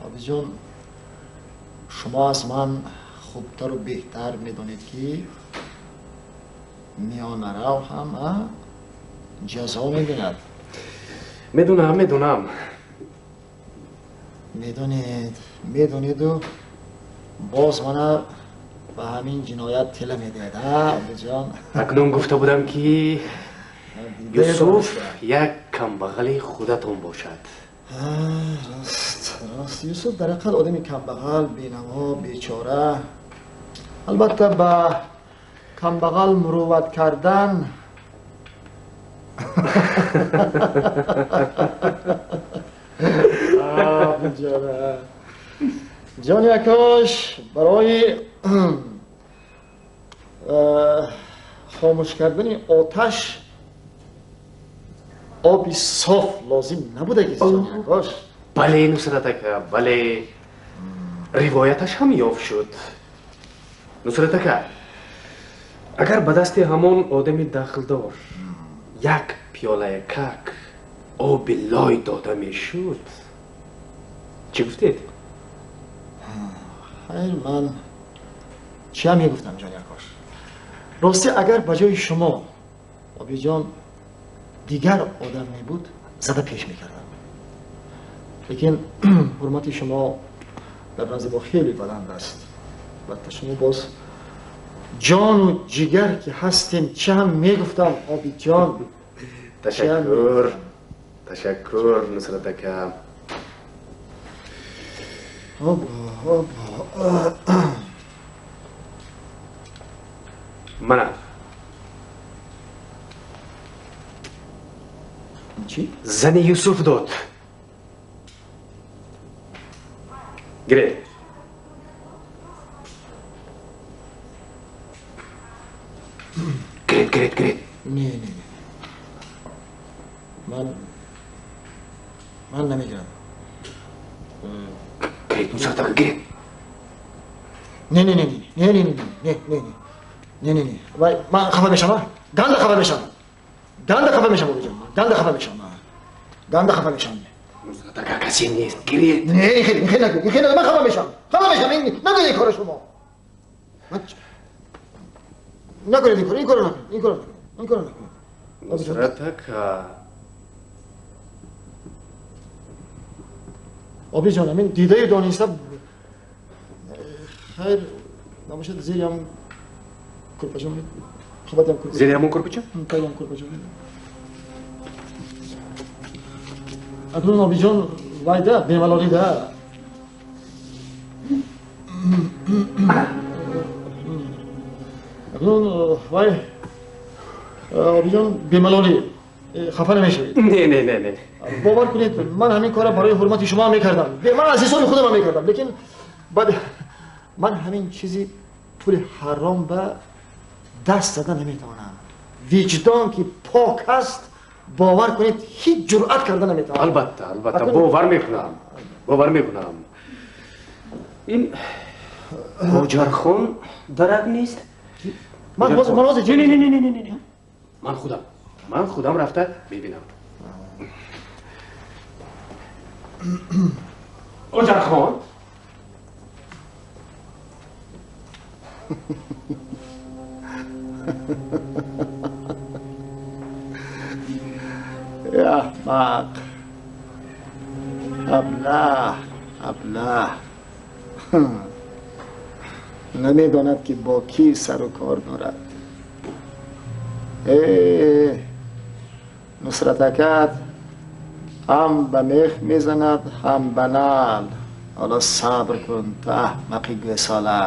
Обидҷон, шумо аз ман хубтару беҳтар медонед, ки миёнарав ҳам ҷазо мебинад. Медонам, медонам. Медонед, медонеду боз мана ба ҳамин ҷиноят тила медиҳед, Обидҷон. Акнун гуфта будам, ки Юсуф як камбағали худатон бошад. Рост, рост. Юсуф дар ҳақиқат одами камбағал, бенаво, бечора. Албатта, ба камбағал мурувват кардан бечора. Ҷони акош, барои хомӯш кардани оташ оби соф лозим набуда ки, ҷони акош. Бале, Нусрат ака, бале. Ривояташ ҳам ёфт шуд. Нусрат ака, агар ба дасти ҳамон одами дахлдор як пиёлая как оби лой дода мешуд, чӣ гуфтед? Хайр, ман чиам мегуфтам, ҷони акош? Ростӣ, агар ба ҷои шумо, Обиҷон, дигар одам мебуд, зада пеш мекардам. Лекин ҳурмати шумо дар назди мо хеле баланд аст. Албатта, шумо боз ҷону ҷигар ки ҳастем, чӣ ҳам мегуфтам, Обиҷон. Ташаккур, ташаккур, Нусрат ака. Мана. Чӣ? Зани Юсуф дод. Гиред. Гиред, гиред, гиред. Не, не, не. Ман намегирам. Гиред, Нусрат ака, гиред. Не, не, не, не, не, не, не, не, не, не, не. Вай, ман хафа мешам, ганда хафа мешам. Ганда хафа мешам, Обиҷон. Ганда хафа мешам. Ганда хафа мешам. Нусрат ака, касе нест. Гиред. Не, хеле, хеле накун, хеле, ман хафа мешам. Хафа мешам. Накунед ин корро шумо. Накунед ин корро, ин корро накунед, ин корро накунед, ин корро накунед. Нусрат ака. Обиҷон, ҳамин дидаю дониста, хайр, набошад, зери ҳамон курпача хабатам курпача. Зери ҳамон курпача? Таги курпача. Акнун, Обиҷон, вайда, бемалолида. Акнун вай, Обиҷон, бемалолӣ хафа намешавед. Не, не, не, не. Бовар кунед, ман ҳамин корро барои ҳурмати шумо мекардам. Ман аз ҳисоби худам мекардам, лекин баъд ман ҳамин чизи пули ҳаром ба даст зада наметавонам. Виҷдон ки пок аст, бовар кунед, ҳеҷ ҷуръат карда наметавонам. Албатта, албатта, бовар мекунам, бовар мекунам. Ин Ҳоҷархон дарак нест? Ман ҳозир, ман ҳозир. Не, не, не, не, не, не. Ман худам рафта мебинам. Ҳоҷархон. Аҳмақ, аблаҳ, аблаҳ. Намедонад ки бо кӣ сару кор дорад. Нусрат акат ҳам ба мех мезанад, ҳам ба нал. Ҳоло сабр кун, ту аҳмақи гӯсола.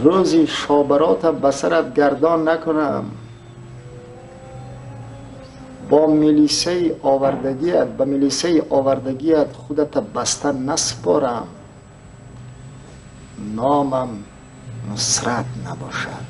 Рӯзи шобарота ба сарат гардон накунам. Бо милисаи овардагият, ба милисаи овардагият худата баста наспорам, номам Нусрат набошад.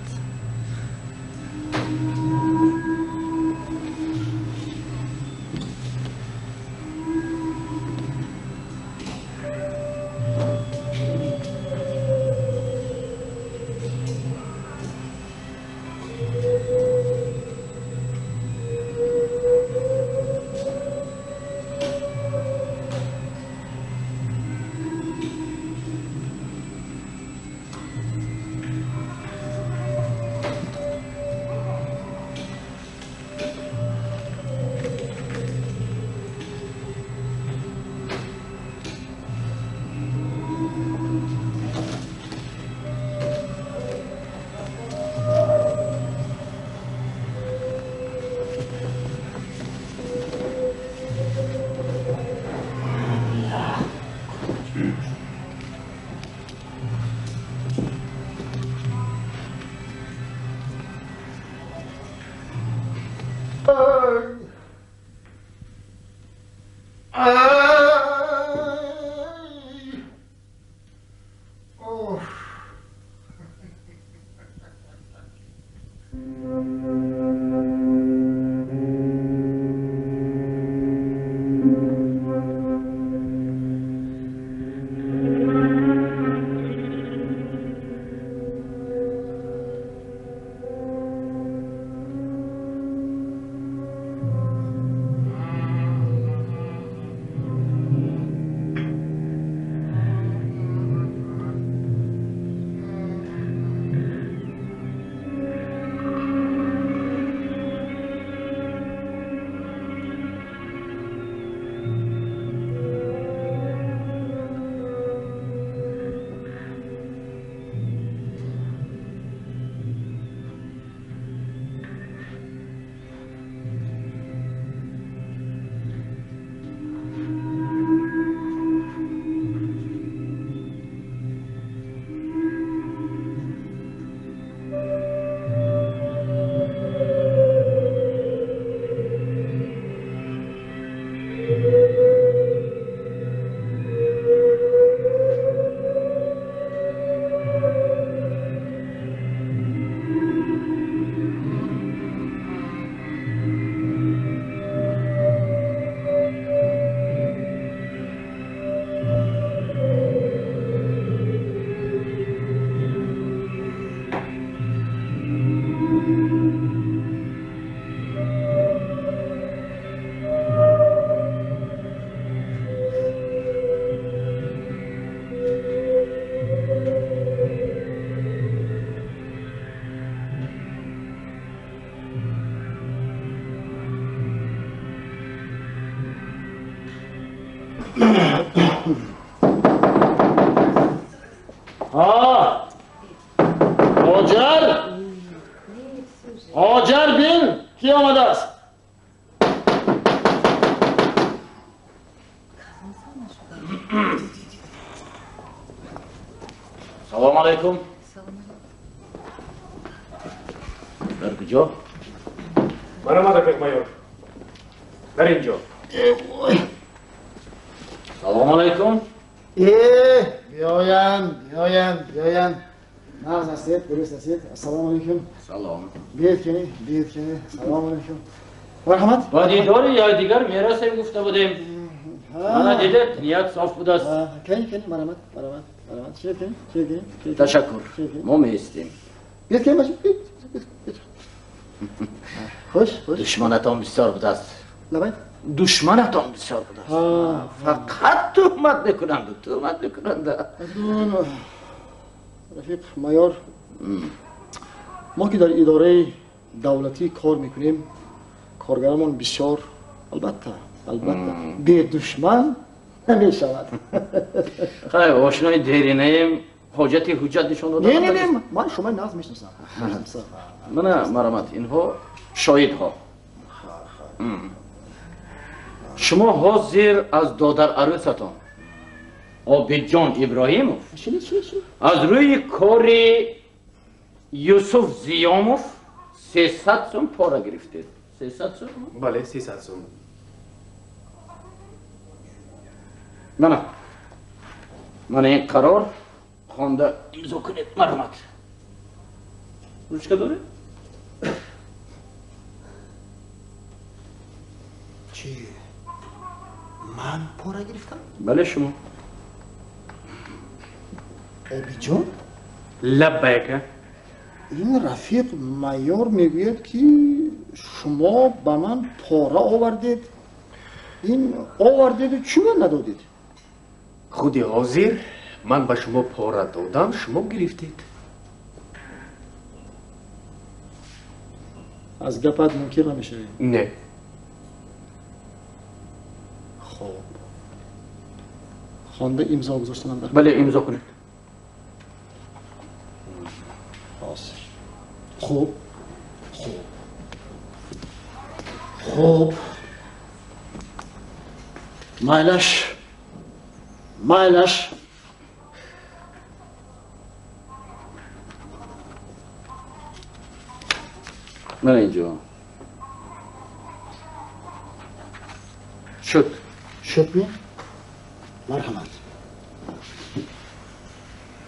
Ҳоҷар бин, ки омадааст? Салом алайкум. Дар куҷо? Марҳамат, рафиқ майор. Дар инҷо. Салом алайкум. Биёянд, биёянд, биёянд. Нағз ҳастед, дуруст ҳастед. Ассалому алайкум. Салом. Биёед кунӣ, биёед кунӣ. Салому алайкум. Марҳамат. Ба дидори якдигар мерасем гуфта будем. Мана дидед, ният соф будааст. Кунӣ, кунӣ, марҳамат, марҳамат, марҳамат. Чӣ кунӣ, чӣ кунӣ? Ташаккур. Мо меистем. Биёед кунӣ, бача, биёед, биёед. Хуш, хуш. Душманатон бисёр будааст. Лабай? Душманатон бисёр будааст. Фақат туҳмат мекунанд, туҳмат мекунанд. Рафиқ майор, мо ки дар идораи давлатӣ кор мекунем, коргарамон бисёр, албатта, албатта, бедушман намешавад. Хай, ошнои деринаем, ҳоҷати ҳуҷҷат нишон дода. Не, не, не, ман шумои нағз мешиносам. Мана марҳамат, инҳо шоҳидҳо. Шумо ҳозир аз додарарӯсатон Обидҷон Иброҳимов аз рӯи кори Юсуф Зиёмов 300 сум пора гирифтед. 300 сум? Бале, 300 сум. Мана. Мана ин қарор хонда имзо кунед, марҳамат. Ручка доред? Чӣ? Ман пора гирифтам? Бале, шумо. Обиҷон? Лаббайка. Ин рафиқ майор мегӯяд, ки шумо ба ман пора овардед. Ин овардеду чӣ ман надодед? Худи ҳозир ман ба шумо пора додам, шумо гирифтед. Аз гапат мункир намешавӣ? Не. Хоб. Хонда имзо гузоштанам дар. Бале, имзо кунед. Хуб. Хуб. Хуб. Майлаш. Майлаш. Мана инҷо. Шуд. Шуд ми? Марҳамат.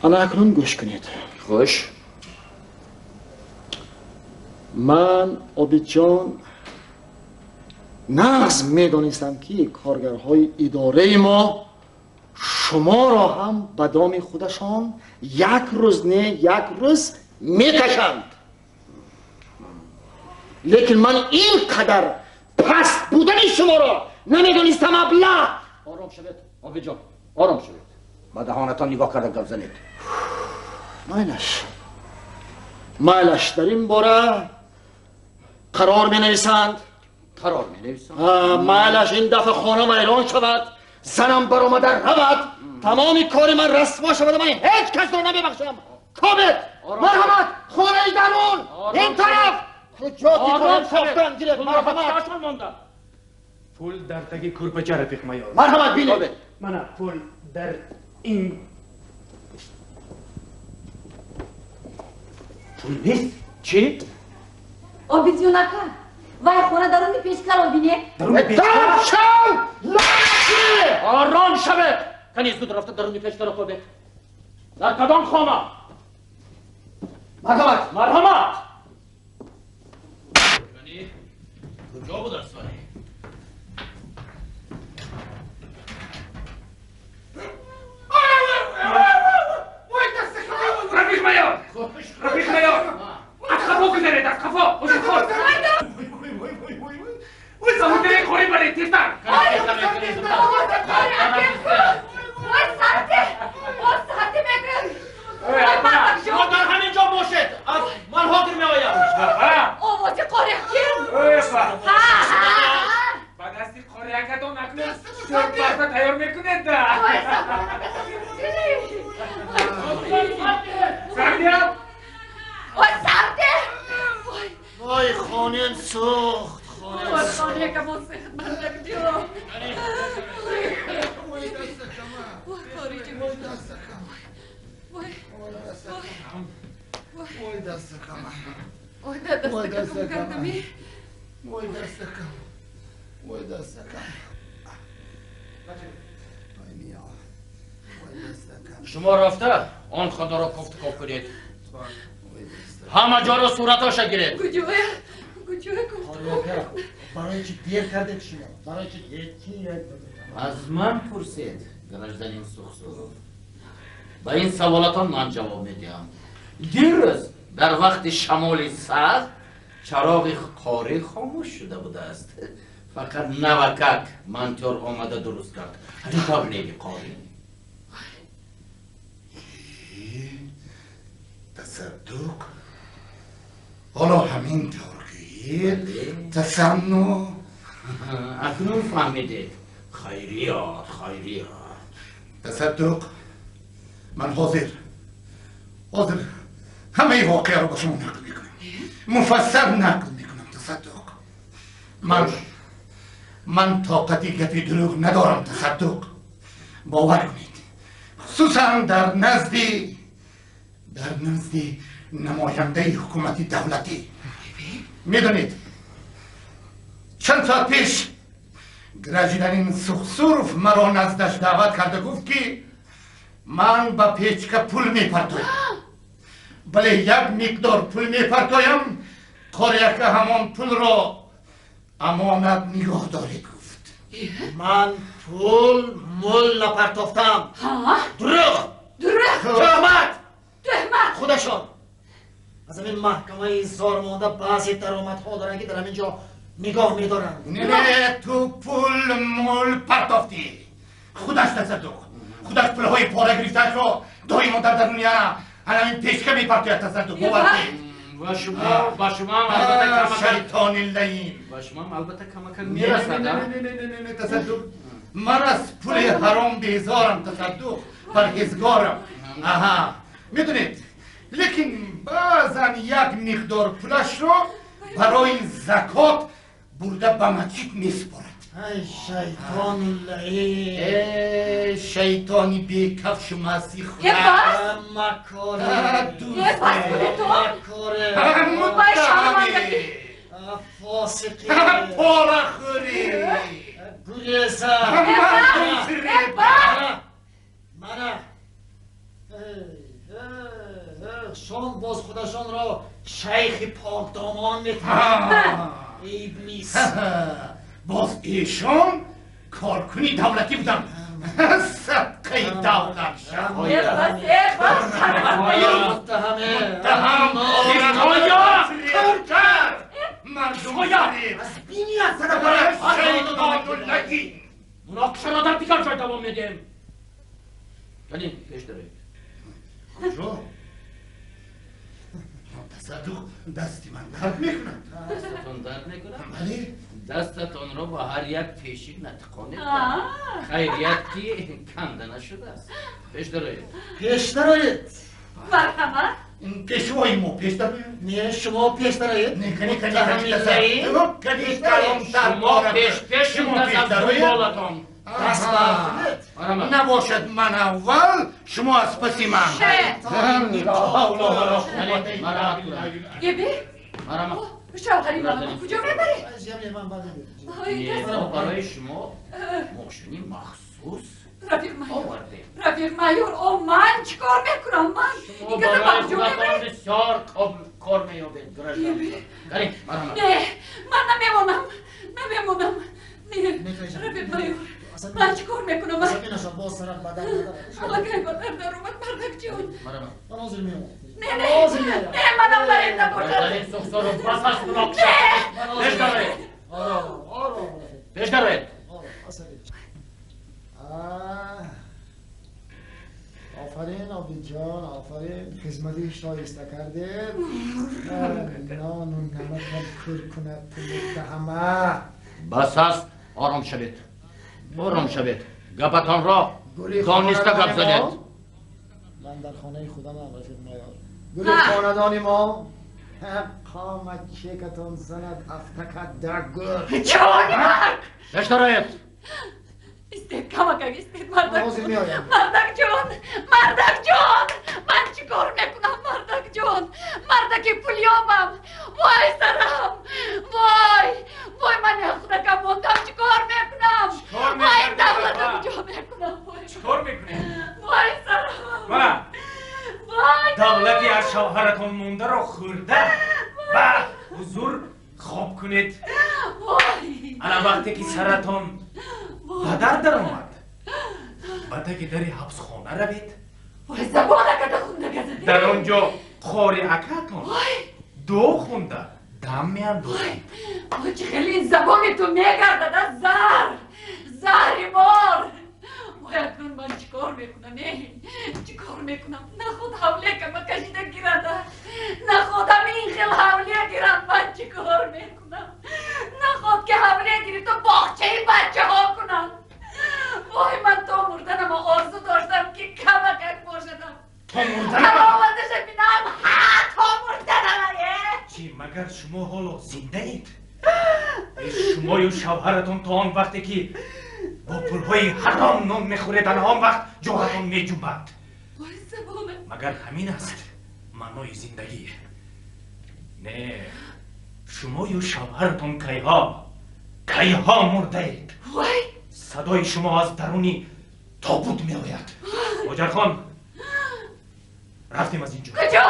Ана акнун гӯш кунед. Хуш. Ман Обидҷон нағз медонистам, ки коргарҳои идораи мо шуморо ҳам ба доми худашон як рӯз не як рӯз мекашанд. Лекин ман ин қадар паст будани шуморо намедонистам, аблаҳ. Ором шавед, Обидҷон, ором шавед. Ба даҳонатон нигоҳ карда гап занед. Майлаш. Майлаш, дар ин бора қарор менависанд. Қарор менависанд. Майлаш, ин дафъа хона вайрон шавад, занам баромада равад, тамоми кори ман расво шавад, ман ҳеҷ касро намебахшам. Кобед, марҳамат, хонаи дарун, ин тараф. Куҷо ки корам сохтан гиред, марҳамат. Пул дар таги кӯрпача, рафиқ майор. Марҳамат, бинед. Мана пул дар ин пул нест? Чӣ? Обидҷон ака, вай хона даруни печкаро бинед. Даруни печка? Дам шав! Лаънатӣ! Ором шавед! Кани зуд рафта даруни печкаро кобед. Дар кадом хона? Марҳамат! Марҳамат! Кани куҷо будаст вай? Рафиқ майор! Рафиқ майор! Аз қафо гузаред, аз қафо! Хушхор! Ой, савудери қори баред, тезтар! Ой, сарте! Ой, сарте мегӯям! Шумо дар ҳамин ҷо бошед! Ман ҳозир меоям! Овози қориакем! Ба дасти қориакатон акнун шӯрбарта тайёр мекунед да! Сардиям! Ой, сарде! Вой, хонем сӯхт! Ой, хонекамон сӯхт, мардакҷон! Ой, дастакама! Ой, хориҷи Ой, дастакама! Ой, Ой, ой, дастакама! Ой, дастакам кардами! Ой, дастакам! Ой, дастакам! Ой, миё! Ой, дастакам! Шумо рафта он хонаро кофтуков кунед. Ҳама ҷоро суратоша гиред. Куҷоя? Куҷоя кофтуков? Барои чӣ дер кардед шумо? Барои чӣ дер? Аз ман пурсед, гражданин Сухсуров. Ба ин саволатон ман ҷавоб медиҳам. Дирӯз дар вақти шамоли сахт чароғи қорӣ хомӯш шуда будааст. Фақат навакак монтёр омада дуруст кард. Ҳамин тавр неги қорӣ? Тасаддуқ, ҳоло ҳамин тавр гӯед, тасанну. Акнун фаҳмидед. Хайрият, хайрият. Тасаддуқ, ман ҳозир ҳамаи воқеаро ба шумо нақл мекунам. Муфассал нақл мекунам, тасаддуқ. Ман тоқати гапи дурӯғ надорам, тасаддуқ. Бовар кунед, хусусан дар назди намояндаи ҳукумати давлатӣ. Медонед, Чанд соат пеш гражданин Сухсуров маро наздаш даъват карда гуфт ки ман ба печка пул мепартоям. Бале, як миқдор пул мепартоям, қорияка ҳамон пулро амонат нигоҳ доред гуфт. Ман пул мул напартофтам. Дурӯғ! Дурӯғ! Тӯҳмат! Тӯҳмат! Худашон аз ҳамин маҳкамаи зормонда баъзе даромадҳо доранд ки дар ҳамин ҷо нигоҳ медоранд. Не, ту пул мул партофтӣ. Худаш тасаддуқ. Худаш пулҳои пора гирифтаашро доимо дар даруни ҳамин печка мепартояд тасаддуқ. Бовар кунед. Ва шумо, ба шумо ҳам албатта камакак шайтони лаим. Ба шумо ҳам албатта камакак мерасад. Не, тасаддуқ. Ман аз пули ҳаром безорам тасаддуқ, парҳезгорам. Аҳа, медонед, лекин баъзан як миқдор пулашро барои закот бурда ба масҷид месупорад. Ай шайтони лаим! Э, шайтони бекафшу масих Е, бас! Макоре! Е, бас кунед то! Макоре! Вай шармандагӣ! Фосиқӣ! Порахӯрӣ! Гуреза! Е, бас! Е, бас! Мана! Шон боз худашонро шайхи покдомон метавонанд. Иблис! Боз эшон коркуни давлатӣ буданд. Садқаи давлат. Е, бас! Е, бас! Шармандагӣ! Муттаҳаме! Муттаҳам! Кифоя! Куркар! Мардум Аз бини аз садақара! шайтону лаим! Муноқишаро дар дигар ҷой давом медиҳем. Яъне пеш дароед. Куҷо? Тасаддуқ, дасти ман дард мекунад. Дастатон дард мекунад? Бале. Дастатонро ба ҳар як тешик натиқонед. Аа. Хайрият ки канда нашудааст. Пеш дароед. Пеш дароед! Марҳамат! Пешвои мо пеш дарояд? Не, шумо пеш дароед! Не, кани, кани, Муттаҳами кани, лаим! тасаддуқ, кани, калонтар Шумо пеш пеш Шумо шуда пеш аз дароед? дунболатон. Даст бардоред! Марҳамат. Набошад ман аввал, шумо аз паси ман. Ше! Ла ҳавла ва ла қуввата илла Марҳамат билла. кунед. Еби? Марҳамат. Шавҳари маро куҷо мебаред? Ман бардем. Ой, Не, кас- мо барои шумо мошини махсус Рафиқ майор! овардем. Рафиқ майор, о ман чӣ кор мекунам? Ман Шумо ин каса ба барои куҷо худатон мебаред? бисёр кор меёбед, граждан. Кани, марҳамат. Не, ман намемонам, намемонам. Не, рафиқ майор, ман чӣ кор мекунам? Ман Асабӣ нашав, боз сарат ба дард надорад. аллакай ба дард даромад, мардак ҷон. Марҳамат. Ман ҳозир меоям. Не, не, Ҳозир меоям. не, манам барем набошад. Гражданин Сухсуров, бас аст муноқиша. Не! Пеш дароед. Ором, ором, рафиқ. Пеш дароед. Ором, асабӣ нашав. Офарин, Обидҷон, офарин. Хизмати шоиста кардед. Нону намакам кур кунад ту муттаҳама. Бас аст, ором шавед. Ором шавед. Гапатонро Гули дониста гап хонадони занед. мо. Ман дар хонаи худамам, рафиқ майор. Гули хонадони мо. Қомат чекатон занад афтакат дар гӯр. Ҷони марг! Пеш дароед. Истед, камакак истед, мардак Ҳозир ҷон. меоям. Мардак ҷон, мардак ҷон, ман чӣ кор мекунам, мардак ҷон? Мардаки пулёбам. Вой сарам! Вой! Вой, ман як худакам мондам, чӣ кор мекунам? кор Вой, мекардӣ, давлата баба? куҷо мекунам? Вой, Чӣ кор мекунед? вой сарам! Мана, Вой! давлати аз шавҳаратон мондаро хӯрда ба ҳузур хоб кунед. Вой! Ана вақте ки саратон ба дард даромад, ба таги дари ҳабсхона равед. Вой, забонаката хунда газадӣ. Дар он ҷо қори акаатон Вой! дуо хонда дам меандозанд. Вой, чӣ хеле ин забони ту мегардад, а зар! Заҳри мор! Вой, акнун ман чӣ кор мекунам, э? Чӣ кор мекунам? На худ ҳавлекама кашида гирада, на худ ҳамин хел ҳавле гирам, ман чӣ кор мекунам? На худ ки ҳавле гирифта боғчаи бачаҳо кунам. Вой, ман то мурданам орзу доштам ки камакак бошадам. То мурданам? Ҳаловаташа бинам, ҳа, то мурданам, э! Чӣ, магар шумо ҳоло зиндаед? Шумою шавҳаратон то он вақте ки бо пулҳои ҳаром нон мехӯред, ана он вақт ҷоҳатон меҷунбад. Вой, забонам! Магар ҳамин аст маънои зиндагӣ? Не, шумою шавҳаратон кайҳо Кайҳо мурдаед? Вай! Садои шумо аз даруни тобут меояд. Ҳоҷархон, рафтем аз ин ҷо. Куҷо?